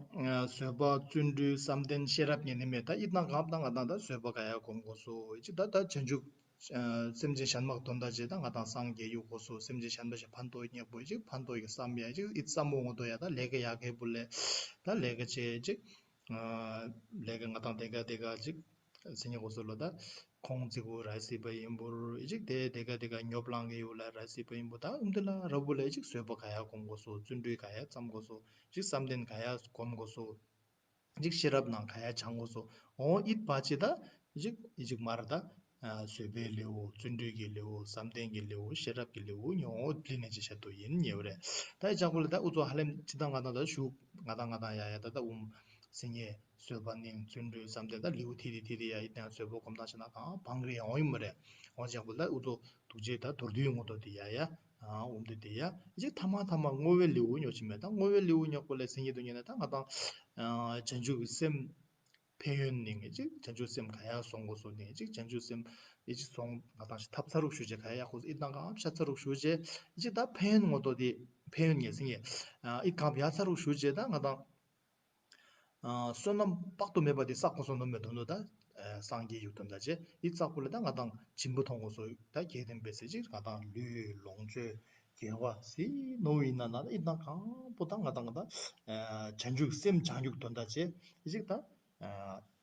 བཟོད་པ་བརྩོན་འགྲུས་བསམ་གཏན་ཤེས་རབ་ཉེ་ནི་མེད་ད་ཨི་ད་གབ་ད་ང་དང་ད་བཟོད་པ་ག་ཡ་གོམ་གོ་སོ་ཨི་ཅིག་ད་ད་བྱང་ཆུབ་སེམས་ཅན་གཞན་མ་དོན་དག་ཅེ་ད་ང་དང་སངས་རྒྱས་ཡུ་གོ་སོ་སེམས་ཅན་གཞན་པ་ཞིག་ཕན་ཐོགས་ཉེ་པོ་ཨི་ཅིག་ཕན་ཐོགས་ཀྱི་བསམ་ཡ་ཨི་ཅིག་ཨི་བསམ་བུ་ངོ་ཐོ་ཡ་ད་ལས་ཀ་ཡ་གེ་བུ་ལས་ད་ལས་ཀ་ཅེ་ཨི་ཅིག་ལས་ཀ་ང་དང་དེ་ག་དེ་ག་ཅིག་སེ་ཉེ་གོ་སོ་ལོ་ད་ཁོང་ཚིག་གུ་ར་སི་པ་ཡིན་པུར་ཨི་ཅིག་དེ་དེ་ག་དེ་ག་ཉོབ་ལང་གི་ཡུ་ལ་ར་སི་པ་ཡིན་པུ་ད་ཨུམ་དེ་ལ་ར་བུ་ལ་ཨི་ཅིག་བཟོད་པ་ག་ཡ་གོམ་གོ་སོ་བརྩོན་འགྲུས་ག་ཡ་བརྩམ་གོ་སོ་ཅིག་བསམ་གཏན་ག་ཡ་གོམ་གོ་སོ་ཅིག་ཤེས་རབ་ནང་ག་ཡ་བྱང་གོ་སོ་འོ་ཨིད་པ་ཅི་ད་ཨི་ཅིག་ཨི་ཅིག་མ་ར་ད་བཟོད་པའི་ལེའུ་བརྩོན་འགྲུས་ཀྱི་ལེའུ་བསམ་གཏན་གྱི་ལེའུ་ཤེས་རབ་ཀྱི་ལེའུ་ཉོ་འོ་ལི་ནེ་ཅི་ཤ་དུ་ཡིན་ཉེ་བ་རེད་ད་ཨི་ཅག་པོ་ལ་ད་ཨུ་ཚོ་ཧ་ལམ་ཅི་ད་ང་དང་ད་ཞུ་ང་དང་ང་དང་ཡ་ཡ་ད་ད་ཨུམ། སེ་ཉེ་བཟོད་པ་ནི་བརྩོན་འགྲུས་བསམ་གཏན་ད་ལེའུ་ཐི་ཐི་ཐི་ཐི་ཡ་ཡི་དང་བཟོད་པ་གོམ་ཐང་ཆེ་ན་གང་བང་རེ་ཡང་ཡིན་མ་རེད། འོ་ཅག་པོ་ལ་ཨུ་ཚོ་ཐུགས་རྗེ་ད་མདོར་བསྡུས་ངོ་ཐོ་དེ་ཡ་ཡ་འོམ་དེ་དེ་ཡ་ཅིག་ཐ་མ་ཐ་མ་བསྔོ་བའི་ལེའུ་ཉོ་ཆི་མེད་ད་བསྔོ་བའི་ལེའུ་ཉོ་པོ་ལ་སེ་ཉེ་དུ་ཉེ་ན་ད་ང་དང་བྱང་ཆུབ་ཀྱི་སེམས་ཕན་ཡོན་ནི་ངེ་ཅིག་བྱང་ཆུབ་སེམས་ག་ཡ་སོང་གོ་སོ་ནི་ཅིག་བྱང་ཆུབ་སེམས་ཡི་ཅིག་སོང་ང་དང་ཞིག་ཐབ་ཚ་རུག་ཞུ་ཅེ་ག་ཡ་ཁོ་ཨི་དང་གང་ཤ་ཚ་རུག་ཞུ་ཅེ་ཅིག་ད་ཕན་ཡོན་ངོ་ཐོ་དེ་ཕན་ཡོན་ངེ་སེ་ཉེ་ཨི་གང་ཡ་ཚ་རུག་ཞུ་ཅེ་ད་ང་དང་བསོད་ནམས་དཔག་ཏུ་མེད་པ་དེ་བསགས་དགོས་སོ་ནོ་མེད་དོ་ནོ་ད། སངས་རྒྱས་ཡུལ་དོན་དག་ཅེས་ཡིད་བསགས་པོ་ལས་ད་ང་དང་བྱིན་པོ་མཐོང་དགོས་སོ་ད་རྒྱལ་བསྟན་པའི་ཟེར་ཅིག་ང་དང་ལུས་ལོངས་སྤྱོད་དགེ་བ་སི་ནོ་ཡིན་ན་ན་ཡིད་ན་གང་པོ་ད་ང་དང་ང་དང་བྱང་ཆུབ་སེམས་བྱང་ཆུབ་དོན་དག་ཅེས་ཡིད་ཅིག་ད་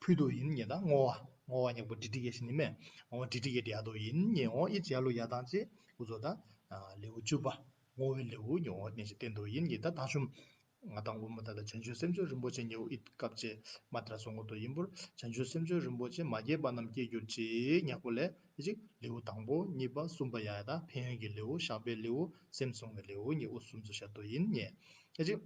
ཕུལ་དོ་ཡིན་ངེ་ད་བསྔོ་བ་བསྔོ་བ་ཉག་པོ་ཌི་ཌི་ཀེ་ཤན་ཡིན་མེད་འོ་ཌི་ཌི་ཀེ་ཊི་ཡ་དོ་ཡིན་ངེ་འོ་ཡིད་ཡ་ལོ་ཡ་དང་ཅེས་ཁུ་ཚོ་ད་ལེའུ་བཅུ་པ་བསྔོ་བའི་ལེའུ་ཉོ་འོ་ནས་ཅེས་བསྟན་དོ་ཡིན་ངེ་ད་ད་ཤུམ། ང་དང་བུ་མོ་ད་ལྟ་བྱང་ཆུབ་སེམས་མཆོག་རིན་པོ་ཆེ་ཉེའུ་ཨིད་སྐབས་ཅེས་མ་ཏྲ་སོང་གོ་དོ་ཡིན་པུར་བྱང་ཆུབ་སེམས་མཆོག་རིན་པོ་ཆེ་མ་སྐྱེས་པ་རྣམས་སྐྱེ་གྱུར་ཅིག་ཉག་པོ་ལས་ཅིག་ལེའུ་དང་པོ་གཉིས་པ་གསུམ་པ་ཡ་ད་ཕན་ཡོན་གྱི་ལེའུ་བཤགས་པའི་ལེའུ་སེམས་བསྲུང་བའི་ལེའུ་ཉེའུ་གསུམ་ཚོ་བཤད་དོ་ཡིན་ཉེ་ཅིག་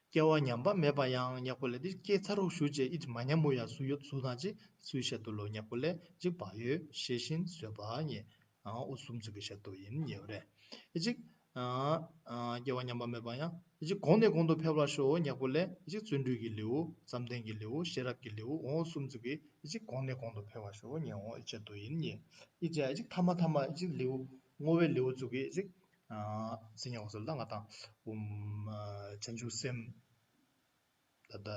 སྐྱེ་བ་ཉམས་པ་མེད་པ་ཡང་ཉག་པོ་ལས་ཏེ་སྐྱེ་ཚ་རུག་ཞུ་ཅེས་ཨིད་མ་ཉམས་པོ་ཡ་སུ་ཡོད་སུ་དང་ཅིག་སུའི་བཤད་དོ་ལོ་ཉག་པོ་ལས་ཅིག་བག་ཡོད་ཤེས་བཞིན་བཟོད་པ་ཉེ། ཨ་འོ་གསུམ་ཚུགས་ཀྱི་ཤ་དོ་ཡིན་ཉེ་བ་རེད། ཨེ་ཅིག་ཨ་ཨ་སྐྱེ་བ་ཉམས་པ་མེད་པ་ཡང་ཨེ་ཅིག་གོང་ནས་གོང་དུ་འཕེལ་བར་ཤོག་ཉག་པོ་ལས་ཨེ་ཅིག་བརྩོན་འགྲུས་ཀྱི་ལེའུ་བསམ་གཏན་གྱི་ལེའུ་ཤེས་རབ་ཀྱི་ལེའུ་འོ་གསུམ་ཚུགས་ཀྱི་ཨེ་ཅིག་གོང་ནས་གོང་དུ་འཕེལ་བར་ཤོག་ཉེ་འོ་ཨེ་ཅིག་དོ་ཡིན་ཉེ་ཨེ་ཅིག་ཨེ་ཅིག་ཐ་མ་ཐ་མ་ཨེ་ཅིག་ལེའུ་བསྔོ་བའི་ལེའུ་ཚུགས་ཀྱི་ཨེ་ཅིག་ཨ་སི་ཉག་འོ་སོལ་ད་ང་དང་ཨུམ་ཨ་བྱང་ཆུབ་སེམས། ད་ལྟ་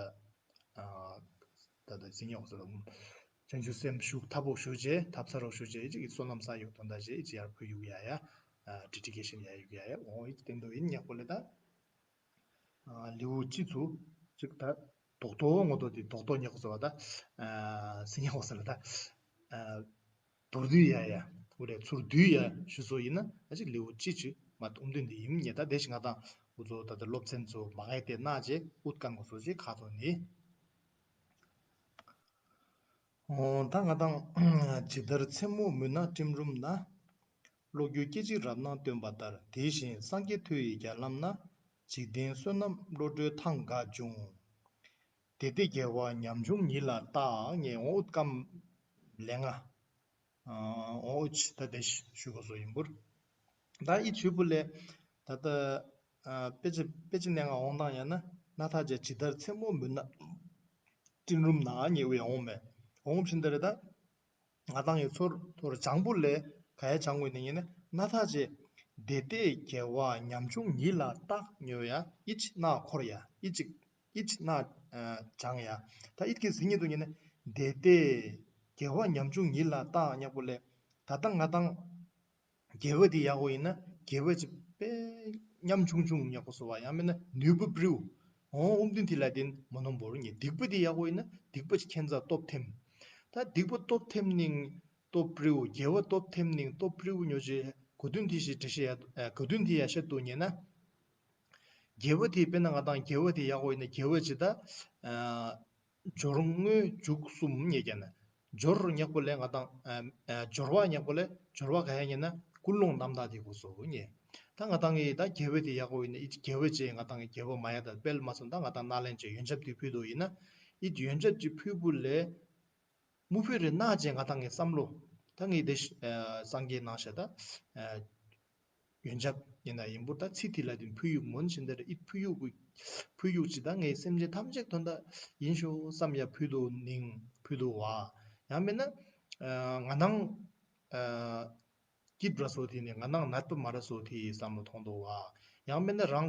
ཨ་ད་ལྟ་ཟིན་ཡོང་ཟེར་བ་བྱང་ཆུབ་སེམས་ཞུགས་ཐབ་པོ་ཞུ་རྗེས་ཐབ་ཚ་རོགས་ཞུ་རྗེས་ཅིག་བསོད་ནམས་བསགས་ཡོད་དོན་དག་རྗེས་ཅིག་ཡར་ཕུལ་ཡུག་ཡ་ཡ་ཨ་ཌི་ཌི་ཀེ་ཤན་ཡ་ཡུག་ཡ་ཡ་འོང་ཡིག་བསྟན་དོ་ཡིན་ཉག་པོ་ལས་ད་ཨ་ལེའུ་སྤྱི་ཚུ་ཅིག་ད་རྡོག་རྡོག་ངོ་ཐོག་དེ་རྡོག་རྡོག་ཉག་པོ་ཟེར་བ་ད་ཨ་ཟིན་ཡོང་ཟེར་ལ་ད་ཨ། མདོར་བསྡུས་ཡ་ཡ། འུ་རེ་ཚུར་བསྡུས་ཡ་ཞུ་སོ་ཡིན་ན་ཨ་ཅིག་ལེའུ་ཅི་ཅི་མ་གཏོགས་འདི་འདི་ཡིན་ཉེ་ད་དེ་ཞིག་ང་དང་འུ་ཚོ་ད་ལྟ་སློབ་ཚན་ཚོ་མ་ངེས་ཏེ་ན་ཅེ་ཨུད་ཀན་གོ་སོ་ཅེ་ཁ་ཐོ་ནི། འོ་ད་ང་དང་ཇི་ལྟར་མཚན་མོ་མུན་ནག་སྤྲིན་རུམ་ན། གློག་འགྱུ་སྐད་ཅིག་རབ་སྣང་སྟོན་པ་ལྟར། དེ་བཞིན་སངས་རྒྱས་མཐོ་ཡི་རྒྱ་ལམ་ན། འཇིག་རྟེན་བསོད་ནམས་བློ་གྲོས་ཐང་འགའ་འབྱུང་། དེ་ལྟས་དགེ་བ་ཉམ་ཆུང་ཉིད་ལ་བལྟ་ངས་འོ་ཨུད་ཀན་ལས་ང་། འོ་ཅི་ད་དེ་ཞུ་དགོས་སོ་ཡིན་པུར། ད་ཨི་ཆུ་བུ་ལས་ད་ད་དཔེ་ཆ་དཔེ་ཆ་ནས་ང་འོང་དང་ཡང་ན་སྣ་ཐག་ཅེས་ཇི་ལྟར་མཚན་མོ་མུན་ནག་སྤྲིན་རུམ་ན་ཉེ་བའི་འོང་མེད་འོང་བཞིན་དེ་རེད་ད། ང་དང་ཡི་ཚོར་ཐོར་བྱང་བུ་ལས་ག་ཡ་བྱང་དགོས་ནི་ཡིན་ན་སྣ་ཐག་ཅེས་དེ་ལྟས་དགེ་བ་ཉམ་ཆུང་ཉིད་ལ་བལྟ་ཉོ་ཡ་ཨི་ཅི་ན་འཁོར་ཡ་ཨི་ཅིག་ཨིད་ན་བྱང་ཡ། ད་ཨིད་ཀྱི་ཟིན་ཉིད་དུ་ཉིད་ནི་དེ་ལྟས་དགེ་བ་ཉམ་ཆུང་ཉིད་ལ་བལྟ་ཉག་པོ་ལས་ད་ལྟ་ང་དང་དགེ་བ་དེ་ཡག་པོ་ཡིན་ན་དགེ་བ་ཅིག་དཔེ་ཉམ་ཆུང་ཆུང་ཉག་པོ་སོ་བ་ཡང་མིན་ན་ནུས་པ་པྲིའུ་འོང་ཨུམ་དུན་དེ་ལ་དེན་མ་ནོམ་བོར་ཉེ་སྡིག་པ་དེ་ཡག་པོ་ཡིན་ན་སྡིག་པ་ཅིག་ཁྱེད་ཚ་སྟོབས་ཐེམ། ད་སྡིག་པ་སྟོབས་ཐེམ་ནིང་སྟོབས་པྲིའུ་དགེ་བ་སྟོབས་ཐེམ་ནིང་སྟོབས་པྲིའུ་ཉོ་ཅེ་གོ་དུན་དེ་ཞིག་འགྲེལ་བཤད་ཡ་གོ་དུན་དེ་ཡ་བཤད་དུ་ཉེ་ན། དགེ་བ་དེ་དཔེར་ན་ང་དང་དགེ་བ་དེ་ཡག་པོ་ཡིན་ན་དགེ་བ་ཇི་ལྟ། སྦྱོར་དངོས་མཇུག་གསུམ་ཉེ་རྒྱ་ན། སྦྱོར་ཉག་པོ་ལས་ང་དང་སྦྱོར་བ་ཉག་པོ་ལས་སྦྱོར་བ་ག་ཡ་ཉེ་ན་ཀུན་སློང་རྣམ་དག་དེ་གོ་སོ་ཉེ། ད་ང་ཏང་གི་ད་དགེ་བ་དེ་ཡག་པོ་ཡིན་ན་ཨི་དགེ་བ་ཅེས་ང་ཏང་གི་དགེ་བ་མ་ཡ་ད་དཔེར་མ་སོང་ད་ང་ཏང་ནཱ་ལེན་ཅེས་ཡོན་ཆབ་དེ་ཕུལ་དོ་ཡིན་ན་ཨི་ཡོན་ཆབ་ཅིག་ཕུལ་བུ་ལས་མུ་ཕུལ་རེ་ན་ཅེས་ང་ཏང་གི་བསམ་བློ་ད་ངས་དེ་སངས་རྒྱས་ནང་ཤ་ད་ཡོན་ཆབ་ཡིན་ན་ཡིན་པུར་ད་ཚིག་དེ་ལ་དེ་ཕུལ་ཡུག་མོན་ཤིན་ད་རེ་ཨི་ཕུལ་ཡུག་གུ་ཕུལ་ཡུག་ཅི་ད་ངས་སེམས་ཅན་ཐམས་ཅད་དོན་དག་ཡིན་ཤོ་བསམ་ཡ་ཕུལ་དོ་ནིང་ཕུལ་དོ་བ་ཡང་མིན་ན་ང་ནང་སྐྱིད་ར་སོ་དེ་ནི་ང་ནང་ནད་པ་མ་ར་སོ་དེའི་བསམ་བློ་ཐོང་དོ་བ། ཡང་མིན་ན་རང་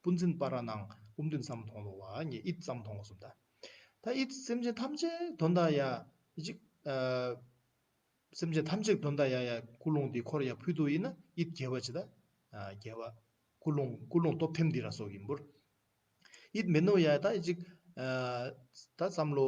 སྤུན་མཚན་པ་ར་ནང་ཨུམ་དུན་བསམ་བློ་ཐོང་དོ་བ་ངས་ཨིད་བསམ་བློ་ཐོང་བ་སོང་ད། ད་ཨིད་སེམས་ཅན་ཐམས་ཅད་དོན་དག་ཡ་ཨི་ཅིག་སེམས་ཅན་ཐམས་ཅད་དོན་དག་ཡ་ཡ་ཀུན་སློང་དེ་འཁོར་ཡ་ཕུལ་དོ་ཡིན་ན་ཨིད་དགེ་བ་ཅི་ད་དགེ་བ་ཀུན་སློང་ཀུན་སློང་སྟོབས་ཐེམ་དེ་ར་སོ་ཡིན་པུར། ཨིད་མེ་ནོ་ཡ་ད་ཨི་ཅིག་ད་བསམ་བློ་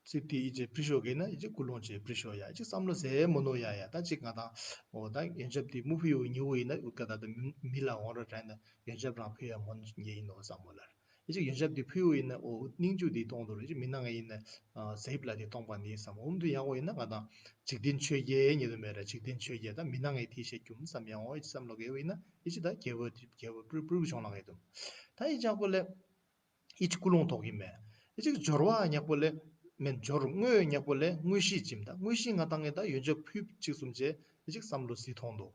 ཚིག་དེ་ཨི་ཅེ་པྲི་ཤོ་གེ་ན་ཨི་ཅིག་ཀུན་སློང་ཅེ་པྲི་ཤོ་ཡ་ཨི་ཅིག་བསམ་བློ་ཟེ་མོ་ནོ་ཡ་ཡ་ད་ཅིག་ང་དང་འོ་ད་ཡོན་ཆབ་དེ་མུ་ཕི་ཡོ་ཉི་འོ་ཡིན་ན་ཨུ་ཀ་ད་ད་མི་ལ་འོང་ར་དྲན་ན་ཡོན་ཆབ་རང་ཕི་ཡ་མོ་ཉེ་ཡིན་ནོ་བསམ་མོ་ལར་ཨི་ཅིག་ཡོན་ཆབ་དེ་ཕི་ཡོ་ཡིན་ན་འོ་སྙིང་རྒྱུ་དེ་གཏོང་དོ་ར་ཨི་ཅིག་མི་ནང་ཡིན་ན་ཟེབ་ལ་དེ་གཏོང་པ་ནི་བསམ་འོམ་དུ་ཡག་འོ་ཡིན་ན་ང་དང་འཇིག་རྟེན་ཆོས་བརྒྱད་ཉེ་དུ་མེད་ར་འཇིག་རྟེན་ཆོས་བརྒྱད་ད་མི་ནང་ཡི་དེ་ཤེས་རྒྱུ་བསམ་ཡང་འོ་ཨི་ཅིག་བསམ་བློ་གེ་འོ་ཡིན་ན་ཨི་ཅིག་ད་རྒྱལ་བ་རྒྱལ་བ་པྲུ་པྲུ་བྱུང་ལ་གེ་དུ་ད་ཨི་ཅག་པོ་ལས། ཨི་ཅིག་ཀུན་སློང་ཐོག་གི་མེད། ཨི་ཅིག་སྦྱོར་བ་ཉག་པོ་ལས་མེད་སྦྱོར་དངོས་ཉག་པོ་ལས་དངོས་གཞི་ཅིམ་ད་དངོས་གཞི་ང་དང་ངེ་ད་ཡོན་ཆབ་ཕུལ་ཅིག་གསུམ་བྱས་ཨི་ཅིག་བསམ་བློ་ཟི་ཐོང་དོ།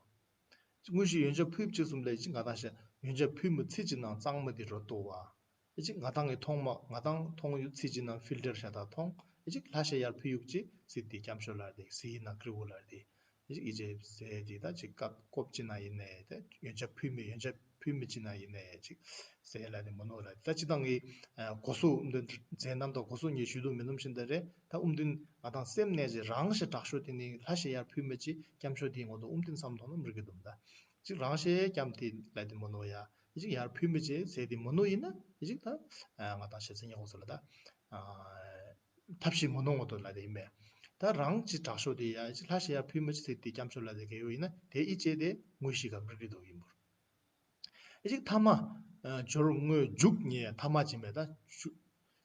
དངོས་གཞི་ཡོན་ཆབ་ཕུལ་ཅིག་གསུམ་ལས་ཨི་ཅིག་ང་དང་ཤ་ཡོན་ཆབ་ཕུལ་མི་ཚི་ཅི་ནང་གཙང་མ་དེ་རོ་ཏོ་བ། ཨི་ཅིག་ང་དང་ངེ་ཐོང་མ་ང་དང་ཐོང་ཡུ་ཚི་ཅི་ནང་ཕིལ་ཏར་ཤ་ད་ཐོང་ཨི་ཅིག་ལྷ་ཤ་ཡར་ཕུལ་ཡུག་ཅི་ཚི་དེ་སྐྱམ་ཤོ་ལར་དེ་ཟི་ཡི་ན་ཀྲི་བུ་ལར་དེ། ཨི་ཅིག་ཨི་ཅེ་ཟེ་དེ་ད་ཅིག་སྐབས་ཀོབ་ཅི་ན་ཡིན་ནས་དེ་ཡོན་ཆབ་ཕུལ་མི་ཡོན་ཆབ་ཕུལ་མི་ཅི་ན་ཡིན་ནས་ཅིག་ཟེ་ལ་དེ་མོ་ནོ་ལ་ད་ཅི་དང་གི་གོ་སུ་ཨུམ་དུན་མཛད་རྣམ་དང་གོ་སུ་ཉེ་ཞུ་དུ་མི་ནུམ་ཤིན་ད་རེ་ད་ཨུམ་དུན་ང་དང་སེམས་ནས་ཅི་རང་ཤེ་དྲག་ཤོ་དེ་ནི་ལྷ་ཤེ་ཡར་ཕུལ་མི་ཅི་སྐྱམ་ཤོ་དེ་ངོ་དོ་ཨུམ་དུན་བསམ་ཐོང་ནམ་རི་གི་དུམ་ད་ཅིག་རང་ཤེ་སྐྱམ་དེ་ལ་དེ་མོ་ནོ་ཡ་ཨི་ཅིག་ཡར་ཕུལ་མི་ཅི་ཟེ་དེ་མོ་ནོ་ཡིན་ན་ཨི་ཅིག་ད་ང་དང་ཤེ་ཚེ་ཉེ་གོ་སུ་ལ་ད། ཐབས་ཤེས་མོ་ནོ་ངོ་དོ་ལ་དེ་ཡིན་པས། ད་རང་ཅི་དྲག་ཤོ་དེ་ཡ་ཅི་ལྷ་ཤེ་ཡ་ཕུལ་མ་ཅི་ཚེ་དེ་སྐྱབས་ཤོ་ལ་དེ་གེ་ཡོ་ཡིན་ན་དེ་ཨི་ཅེ་དེ་དངོས་གཞི་ག་མི་རི་དོ་ཡིན་པོར། ཨི་ཅིག་ཐ་མ་སྦྱོར་དངོས་འཇུག་ཉེ་ཐ་མ་ཅི་མེད་ད་ཇུ་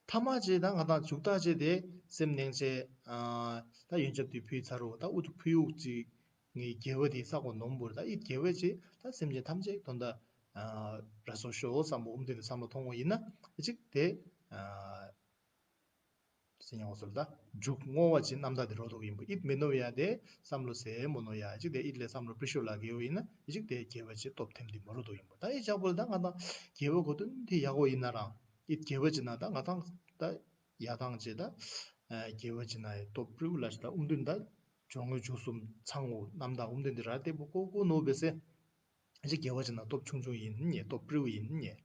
ཐ་མ་ཅེ་ད་ང་དང་འཇུག་ད་ཅེ་དེ་སེམས་ནང་ཅེ་ད་ཡོན་ཆབ་དེ་ཕུལ་ཚར་རོ་ད་ཨུ་ཐུ་ཕུལ་ཡུག་ཅིག་ངའི་དགེ་བ་དེ་ས་གོ་ནོམ་པོར་ད་ཨི་དགེ་བ་ཅེ་ད་སེམས་ཅན་ཐམས་ཅད་དོན་དག་ར་སོ་ཤོ་བསམ་པོ་ཨུམ་དེ་ནི་བསམ་བློ་ཐོང་བ་ཡིན་ན་ཨི་ཅིག་དེ། སེ་ཉོ་སོལ་ད། འཇུག་བསྔོ་བ་ཅིག་རྣམ་དག་དེ་རོ་ཐོག་ཡིན་པོ་ཨིད་མེ་ནོ་ཡ་དེ་བསམ་བློ་ཟེ་མོ་ནོ་ཡ་ཅིག་དེ་ཨིད་ལས་བསམ་བློ་པི་ཤོ་ལ་གེ་བོ་ཡིན་ན་ཨི་ཅིག་དེ་དགེ་བ་ཅིག་སྟོབས་ཐེམ་དེ་མོ་རོ་ཐོག་ཡིན་པོ་ད་ཨི་ཅག་པོ་ལ་ད་ང་དང་དགེ་བ་གོ་དོན་དེ་ཡག་པོ་ཡིན་ན་རང་ཨིད་དགེ་བ་ཅིག་ན་ད་ང་དང་ད་ཡ་དང་ཅེ་ད་དགེ་བ་ཅིག་ན་ཡ་སྟོབས་པྲིའུ་ལ་ཞིག་ད་ཨུམ་དུན་ད་སྦྱོར་དངོས་འཇུག་གསུམ་ཚང་བོ་རྣམ་དག་ཨུམ་དུན་དེ་ར་ལྟེ་བོ་ཀོ་ཀོ་ནོ་བེ་སེ། ཅིག་དགེ་བ་ཅིག་ན་སྟོབས་ཆུང་ཆུང་ཡིན་ཉེ་སྟོབས་པྲིའུ་ཡིན་ཉེ།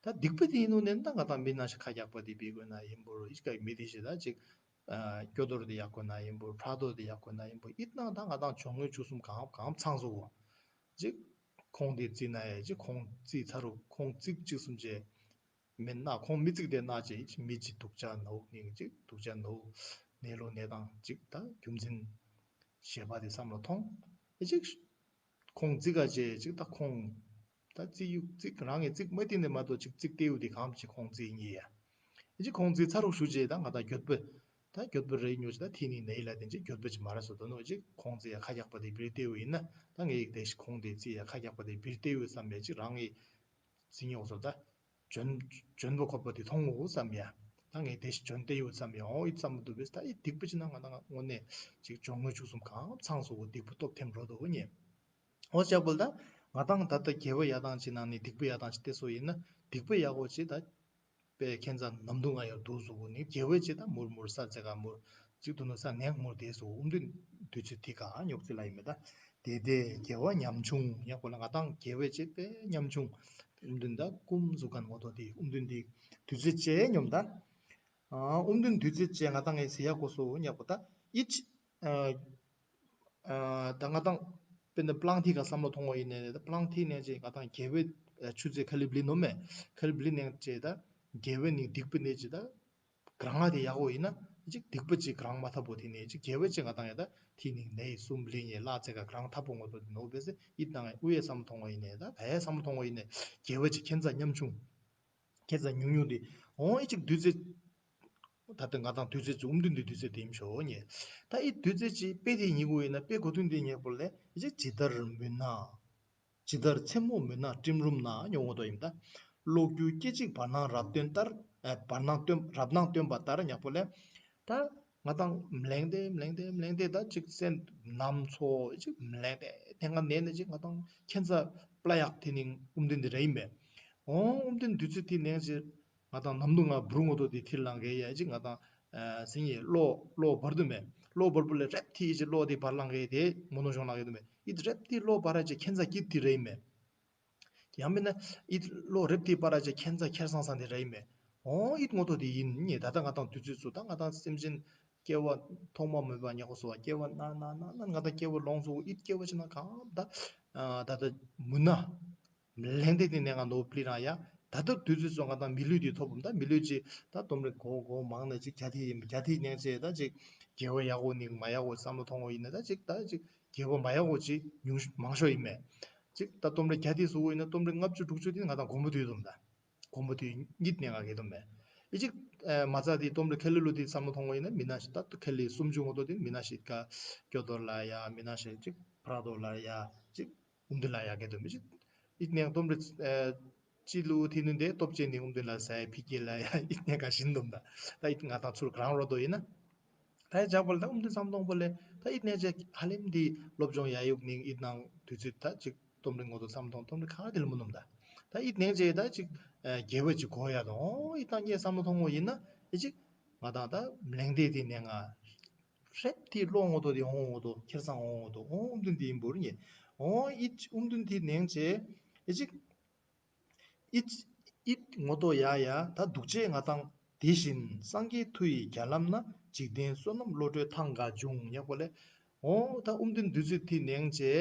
ད་སྡིག་པ་དེ་ཡིན་ནོ་ནན་ད་ང་དང་མི་ན་ཞིག་ཁ་རྒྱག་པ་དེ་བི་དགོས་ན་ཡིན་པོ་ཨི་ཅིག་མི་དེ་ཞིག་ད་ཅིག་སྐྱོ་དོར་དེ་ཡག་དགོས་ན་ཡིན་པོ་ཕྲག་དོག་དེ་ཡག་དགོས་ན་ཡིན་པོ་ཨིད་ནང་ད་ང་དང་སྦྱོར་དངོས་འཇུག་གསུམ་གང་གང་ཚང་སོ་གོ། ཅིག་ཁོང་དེ་བརྩིས་ན་ཡ་ཅིག་ཁོང་བརྩིས་ཚར་རུ་ཁོང་བརྩིག་ཅིག་གསུམ་བྱས། མེད་ན་ཁོང་མི་བརྩིག་དེ་ན་ཅིག་མི་ཅིག་སྡུག་ཅག་ནོ་ནིང་ཅིག་སྡུག་ཅག་ནོ་ནད་ལོ་ནད་དང་ཅིག་ད་རྒྱུ་མཚན་ཞེས་པ་དེ་བསམ་བློ་ཐོང་ཨི་ཅིག་ཁོང་བརྩི་ག་བྱས་ཅིག་ད་ཁོང་ད་བརྩི་ཡུག་བརྩི་རང་གི་བརྩིག་མ་བརྟེན་ནས་མ་གཏོགས་ཅིག་བརྩིག་ཏེ་ཡུག་དེ་གང་ཅིག་ཁོང་བརྩི་ཡིན་ཡ། ཨི་ཅིག་ཁོང་བརྩི་ཚར་རོགས་ཞུ་རྗེས་ད་ང་ད་གྱོད་པ་ད་གྱོད་པ་རེ་ཉོ་ཅིག་ད་ཐི་ནི་ནས་ལ་དེ་ཅིག་གྱོད་པ་ཅིག་མ་ར་སོ་ད་ནོ་ཅིག་ཁོང་བརྩི་ཡ་ཁ་རྒྱག་པ་དེ་བིར་ཏེ་ཡུག་ཡིན་ན་ད་ངས་ཡིག་དེ་ཁོང་དེ་བརྩི་ཡ་ཁ་རྒྱག་པ་དེ་བིར་ཏེ་ཡུག་བསམ་པས་ཅིག་རང་གི་བརྩི་ཉོག་སོ་ད། འཇོན་འཇོན་པོ་ཁོ་པོ་དེ་མཐོང་ངོ་བསམ་ཡ། ད་ངས་དེ་ཞིག་འཇོན་ཏེ་ཡོད་བསམ་ཡ་འོ་ཡིད་བསམ་མི་འདུག་བས་ད་ཡིད་སྡིག་པ་ཅི་ན་ང་ད་ང་དངོས་གནས་ཅིག་སྦྱོར་དངོས་འཇུག་གསུམ་གང་ཚང་སོ་གོ་སྡིག་པ་སྟོབས་ཐེམ་རོ་དོ་གོ་ཉེ། འོ་ཅག་པོ་ལ་ད་ང་དང་ད་ལྟ་དགེ་བ་ཡ་དང་ཅི་ནང་ནས་སྡིག་པ་ཡ་དང་ཅི་སྟེ་སོ་ཡིན་ན་སྡིག་པ་ཡ་གོ་ཅི་ད། པས་ཁྱེད་ཚ་ནམ་དུ་ང་ཡོད་དུ་སོ་གོ་ནི་དགེ་བ་ཅི་ད་མུར་མུར་ས་ཚེ་ག་མུར་ཅིག་ཏུ་ནུ་ས་ནས་མུར་དེ་སོ་ཨུམ་དུན་དུས་ཚོད་དེ་ག་ཉོག་ཚེ་ལ་ཡིན་མེད་ད། དེ་དེ་དགེ་བ་ཉམ་ཆུང་ཡག་པོ་ལ་ང་དང་དགེ་བའི་ཆེད་པའི་ཉམ་ཆུང་ཨུམ་དུན་ད་ཀུམ་གཟུགས་ཀ་ངོ་ཐོག་དེ་ཨུམ་དུན་དེ་དུས་ཚོད་ཅེ་ཉོམ་ད། ཨུམ་དུན་དུས་ཚོད་ཅེ་ང་དང་ངའི་ཟི་ཡག་གོ་སོ་ཉག་པོ་ད་ཨི་ཅི། ད་ང་དང་དཔེར་ན་པླང་ཐི་ག་བསམ་བློ་ཐོང་བ་ཡིན་ནས་ད་པླང་ཐི་ནས་ཅེ་ང་དང་དགེ་བའི་ཆུ་ཚོད་ཁ་ལི་བླི་ནོ་མེ་ཁ་ལི་བླི་ནས་ཅེ་ད་དགེ་བའི་ནི་སྡིག་པའི་ནས་ཅེ་ད། ག་རང་ང་དེ་ཡག་པོ་ཡིན་ན་ཅིག་སྡིག་པ་ཅིག་ག་རང་མ་ཐབ་པོ་དེ་ནས་ཅིག་དགེ་བ་ཅིག་ང་དང་ཡ་ད་ཐི་ནིང་ནས་གསུམ་ལིང་ཡེ་ལ་ཚེ་ག་ག་རང་ཐབ་པོ་ངོ་ཐོག་དེ་ནོ་བེ་སེ་ཡིད་ནང་ངའི་དབུ་ཡེ་བསམ་མཐོང་བ་ཡིན་ནས་ད་བ་ཡེ་བསམ་མཐོང་བ་ཡིན་ནས་དགེ་བ་ཅིག་ཁྱེད་ཚ་ཉམ་ཆུང་ཁྱེད་ཚ་ཉུང་ཉུང་དེ་འོང་ཨི་ཅིག་དུས་ཚེ་ད་ལྟ་ང་དང་དུས་ཚེ་ཅིག་ཨུམ་དུན་དེ་དུས་ཚེ་དེ་ཡིན་ཤོ་ཉེ་ད་ཨི་དུས་ཚེ་ཅིག་དཔེ་དེ་ཉིད་གོ་ཡིན་ན་དཔེ་གོ་དུན་དེ་ཉེ་པོ་ལས་ཨི་ཅིག་ཇི་ལྟར་མུན་ན། ཇི་ལྟར་མཚན་མོ་མུན་ནག་སྤྲིན་རུམ་ན་ཉོ་ངོ་དོ་ཡིན་ད། གློག་འགྱུ་སྐད་ཅིག་བར་སྣང་རབ་སྟོན་ལྟར། ཨ་བར་སྣང་སྟོན་རབ་སྣང་སྟོན་པ་ལྟར་ཉག་པོ་ལས། ད་ང་དང་མ་ལེང་སྟེ་མ་ལེང་སྟེ་མ་ལེང་སྟེ་ད་ཅིག་སེམས་ནམ་ཚོ་ཅིག་མ་ལེང་སྟེ་དེ་སྔ་ནས་ནས་ཅིག་ང་དང་ཁྱེད་ཚ་པླ་ཡག་དེ་ནིང་ཨུམ་དིན་དེ་རེད་ཡིན་པས། ཨོ་ཨུམ་དིན་དུས་ཚོད་དེ་ནས་ཅིག་ང་དང་ནམ་དུ་ང་བུ་རུ་ངོ་དོ་དེ་ཐིར་ལང་གེ་ཡ་ཅིག་ང་དང་སིང་ཡེ་གློག་གློག་བར་དུ་མེད། གློག་བར་པོ་ལས་རེབ་ཐི་ཅིག་གློག་དེ་བར་ལང་གེ་དེ་མོ་ནོ་ཤོང་ལང་གེ་དུ་མེད། ཨིད་རེབ་ཐི་གློག་བར་ཅིག་ཁྱེད་ཚ་སྐྱིད་དེ་རེད་ཡིན་མེད། ཡང་མིན་ན་ཨིད་གློག་རེབ་ཐི་བར་ཅིག་ཁྱེད་ཚ་ཁྱེར་སང་སང་དེ་རེད་ཡིན་མེད། ཨོ་ཨིད་ངོ་དོ་དེ་ཡིན་ཉེ་ད་ལྟ་ང་དང་དུས་ཚོད་སུ་ད་ང་དང་སེམས་ཅན་སྐྱེ་བ་ཐོག་མ་མེད་པ་ཉག་གོ་སོ་བ་སྐྱེ་བ་ན་ན་ན་ན་ང་དང་སྐྱེ་བ་ལོངས་སུ་ཨིད་སྐྱེ་བ་ཅི་ན་གང་ད་ད་ལྟ་མུན་ན། ལེང་སྟེ་དེ་ནས་ང་ནོར་བུ་ལི་རང་ཡ། ད་ལྟ་དུས་ཚོད་སོང་ང་དང་མི་ལུས་དེ་ཐོབ་འམ་ད་མི་ལུས་ཅི་ད་སྟོམ་རེ་གོ་གོ་མང་ནས་ཅིག་རྒྱ་ཐིག་ཡིན་རྒྱ་ཐིག་ནས་ཅེ་ད་ཅིག་དགེ་བ་ཡག་གོ་ནིང་མ་ཡག་གོ་བསམ་བློ་ཐོང་གོ་ཡིན་ན་ད་ཅིག་ད་ཅིག་དགེ་བ་མ་ཡག་གོ་ཅི་ཉུང་ཤོས་མང་ཤོས་ཡིན་མེད། ཅིག་ད་སྟོམ་རེ་རྒྱ་ཐིག་སུ་གོ་ཡིན་ན་སྟོམ་རེ་ལྔ་བཅུ་དྲུག་ཅུ་དེ་ང་དང་གོམ་པ་དུས་དུམ་ད། གོམ་པ་དུས་གཉིད་ནས་ང་གེ་དུམ་མེད། ཨི་ཅིག་མ་རྩ་དེ་སྟོམ་རེ་ཁེ་ལི་ལུ་དེ་བསམ་བློ་ཐོང་གོ་ཡིན་ན་མི་ན་ཞིག་ད་ཁེ་ལི་སུམ་ཅུ་ངོ་དོ་དེ་མི་ན་ཞིག་ཀ་སྐྱོ་དོར་ལ་ཡ་མི་ན་ཞིག་ཅིག་ཕྲག་དོར་ལ་ཡ་ཅིག་ཨུམ་དུ་ལ་ཡ་གེ་དུ་མི་ཅི། ཨིད་ནས་སྟོམ་རེ་ཅི་ལུ་ཐི་ནུ་དེ་སྟོབས་ཆེན་ནི་ཨུམ་དུ་ལ་ཟའི་ཕི་ཀེ་ལ་ཡ་ཨིད་ནས་ག་བཞིན་དུམ་ད། ད་ཨིད་ང་དང་ཚུར་ག་རང་རོ་དོ་ཡིན་ན། ད་ཨིད་ཇག་པ་ལ་ད་ཨུམ་དུ་བསམ་གཏོང་པོ་ལས་ད་ཨིད་ནས་ཅེ་ཧ་ལེམ་དི་སློབ་སྦྱོང་ཡ་ཡུག་ནིང་ཨིད་ནང་དུས་ཚོད་ད་ཅིག་སྟོམ་རེ་ངོ་དོ་བསམ་གཏོང་སྟོམ་རེ་ག་དེ་ལ་མི་ནུམ་ད། ད་ཨིད་ནས་ཅེ་ད་ཅིག་དགེ་བ་ཅིག་གོ་ཡ་དང་ཨིད་ནང་ངས་བསམ་བློ་ཐོང་ངོ་ཡིན་ན་ཨི་ཅིག་ང་དང་ད་མ་ལེང་དེ་དེ་ནས་ང་རེབ་ཐི་གློག་ངོ་དོ་དེ་འོང་ངོ་དོ་ཁེར་སང་འོང་ངོ་དོ་འོང་ཨུམ་དུན་དེ་ཡིན་པོར་ཉེ། འོང་ཨིད་ཨུམ་དུན་དེ་ནེང་ཆེ་ཨི་ཅིག་ཨིད་ཨིད་ངོ་དོ་ཡ་ཡ་ད་འདུག་ཅེ་ང་དང་དེ་བཞིན་སངས་རྒྱས་མཐུ་ཡིས་བརྒྱ་ལམ་ན། འཇིག་རྟེན་བསོད་ནམས་བློ་གྲོས་ཐང་ག་འབྱུང་ཉག་པོ་ལས། འོང་ད་ཨུམ་དུན་དུས་ཚོད་དེ་ནེང་ཆེ་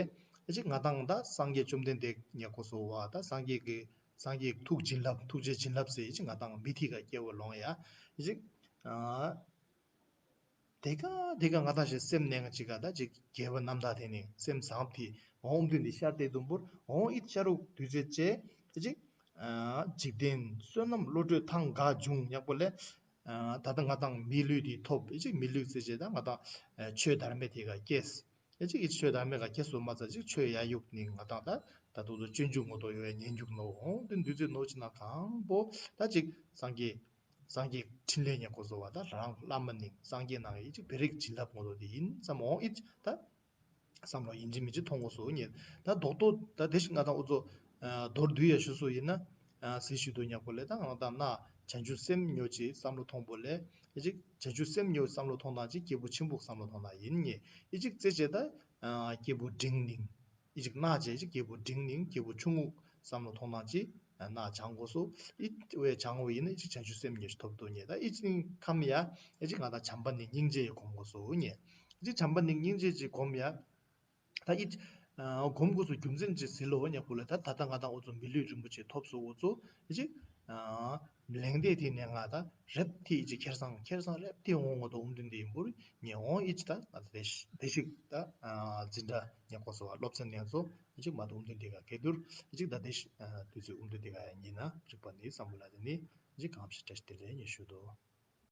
ཨི་ཅིག་ང་དང་ད་སངས་རྒྱས་བཅོམ་ལྡན་འདས་ཉག་པོ་སོ་བ་ད་སངས་རྒྱས་ཀྱི་སངས་རྒྱས་ཐུགས་བྱིན་རླབས་ཐུགས་རྗེ་བྱིན་རླབས་ཟེར་ཨི་ཅིག་ང་དང་མི་ཐི་ག་སྐྱེ་བ་ལོང་ཡ་ཨི་ཅིག་དེ་ག་དེ་ག་ང་དང་ཞེས་སེམས་ནས་ང་ཅིག་ག་ད་ཅིག་དགེ་བ་རྣམ་དག་དེ་ནི་སེམས་བཟང་དེ་འོང་དུས་འདི་ཤར་ཏེ་དུམ་བུར་འོང་ཨིད་ཤ་རུག་དུས་ཚོད་ཅེ་ཅིག་འཇིག་རྟེན་བསོད་ནམས་བློ་གྲོས་ཐང་ག་འབྱུང་ཉག་པོ་ལས། ད་ལྟ་ང་དང་མི་ལུས་དེ་ཐོབ་ཨི་ཅིག་མི་ལུས་ཟེར་ཅེ་ད་ང་དང་ཆོས་དར་མེད་དེ་ག་སྐྱེས། ཨི་ཅིག་ཨི་ཆོས་དར་མེད་ག་སྐྱེས་སུ་མ་ཚ་ཅིག་ཆོས་ཡ་ཡུག་ནི་ང་དང་ད་ད་དུ་དུ་སྤྱོད་འཇུག་ངོ་དོ་ཡོད་ཉན་འཇུག་ནོ་འོང་དུས་འདུས་ཚོད་ནོ་ཅི་ན་གང་པོ་ད་ཅིག་སངས་རྒྱས། སངས་རྒྱས་འཕྲིན་ལས་ཉེ་འཁོར་བཟོ་བ་དང་རང་བླ་མ་ནི་སངས་རྒྱས་ནང་ཡིན་ཅིག་བེ་རིག་བྱིན་རླབས་ངོ་ལོ་དེ་ཡིན་ཙམ་འོང་ཨིན་ད། བསམ་བློ་ཡིན་གཅིག་མིན་གཅིག་མཐོང་དགོས་སོ་ཉེ། ད་རྡོག་རྡོག་ད་དེ་ཞིག་ང་དང་འུ་ཚོ་མདོར་བསྡུས་ཡ་ཞུ་སོ་ཡིན་ན། ཟི་ཞུ་དོ་ཉག་པོ་ལས་ད་ང་དང་ན་བྱང་ཆུབ་སེམས་ཉོ་ཅིག་བསམ་བློ་ཐོང་པོ་ལས་ཨི་ཅིག་བྱང་ཆུབ་སེམས་ཉོ་བསམ་བློ་ཐོང་དང་ཅིག་སྐྱེས་བུ་ཆེན་པོ་བསམ་བློ་ཐོང་དང་ཡིན་ཉེ་ཨི་ཅིག་རྩེ་བྱེད་ད། སྐྱེས་བུ་འབྲིང་ནིང་། ཨི་ཅིག་གནག་ཅེས་ཅིག་སྐྱེས་བུ་འབྲིང་ནིང་སྐྱེས་བུ་ཆུང་ངུ་བསམ་བློ་ཐོང་ནང་ཅིག་གནག་བྱང་དགོས་སོ། ཨི་ཅིག་བས་བྱང་བ་ཡིན་ན་ཨི་ཅིག་བྱང་ཆུབ་སེམས་ཉེ་ཞིག་ཐོབ་ཏུ་ཉེ་ད་ཨི་ཅིག་ནིང་ཁམས་ཡ་ཨི་ཅིག་ང་དང་བྱམས་པ་ནི་སྙིང་རྗེ་ཡི་སྒོམ་དགོས་སོ་ཉེ། ཨི་ཅིག་བྱམས་པ་ནི་སྙིང་རྗེ་ཅིག་སྒོམ་ཡ། ད་ཨི་སྒོམ་དགོས་སོ་རྒྱུ་མཚན་ཅིག་ཟི་ལོ་ཉག་པོ་ལ་ད་ད་ལྟ་ང་དང་འུ་ཚོ་མི་ལུས་རིན་པོ་ཆེ་ཐོབ་སོ་འུ་ཚོ་ཨི་ཅིག་ལེང་དེ་དེ་ནས་ང་ད་རེབ་ཐི་ཨི་ཅིག་ཁེར་སང་ཁེར་སང་རེབ་ཐི་འོང་ངོ་དོ་ཨུམ་དུན་དེ་ཡིན་པུར་ཉེ་འོང་ཨི་ཅིག་ད་ང་ད་དེ་ཞིག་ད་འཛིན་གྲྭ་ཉེ་ཁོ་སོ་བ་སློབ་ཚན་ནས་ཚོ་ཨི་ཅིག་མ་དོ་ཨུམ་དུན་དེ་ག་གེ་དུར་ཨི་ཅིག་ད་དེ་ཞིག་དུས་ཚོད་ཨུམ་དུན་དེ་ག་ཡ་ཉིན་ན་རིག་པ་ནི་བསམ་བློ་ལ་དེ་ནི་ཨི་ཅིག་གང་ཞིག་བཀྲ་ཤིས་བདེ་ལེགས་ཉེ་ཞུ་དོ།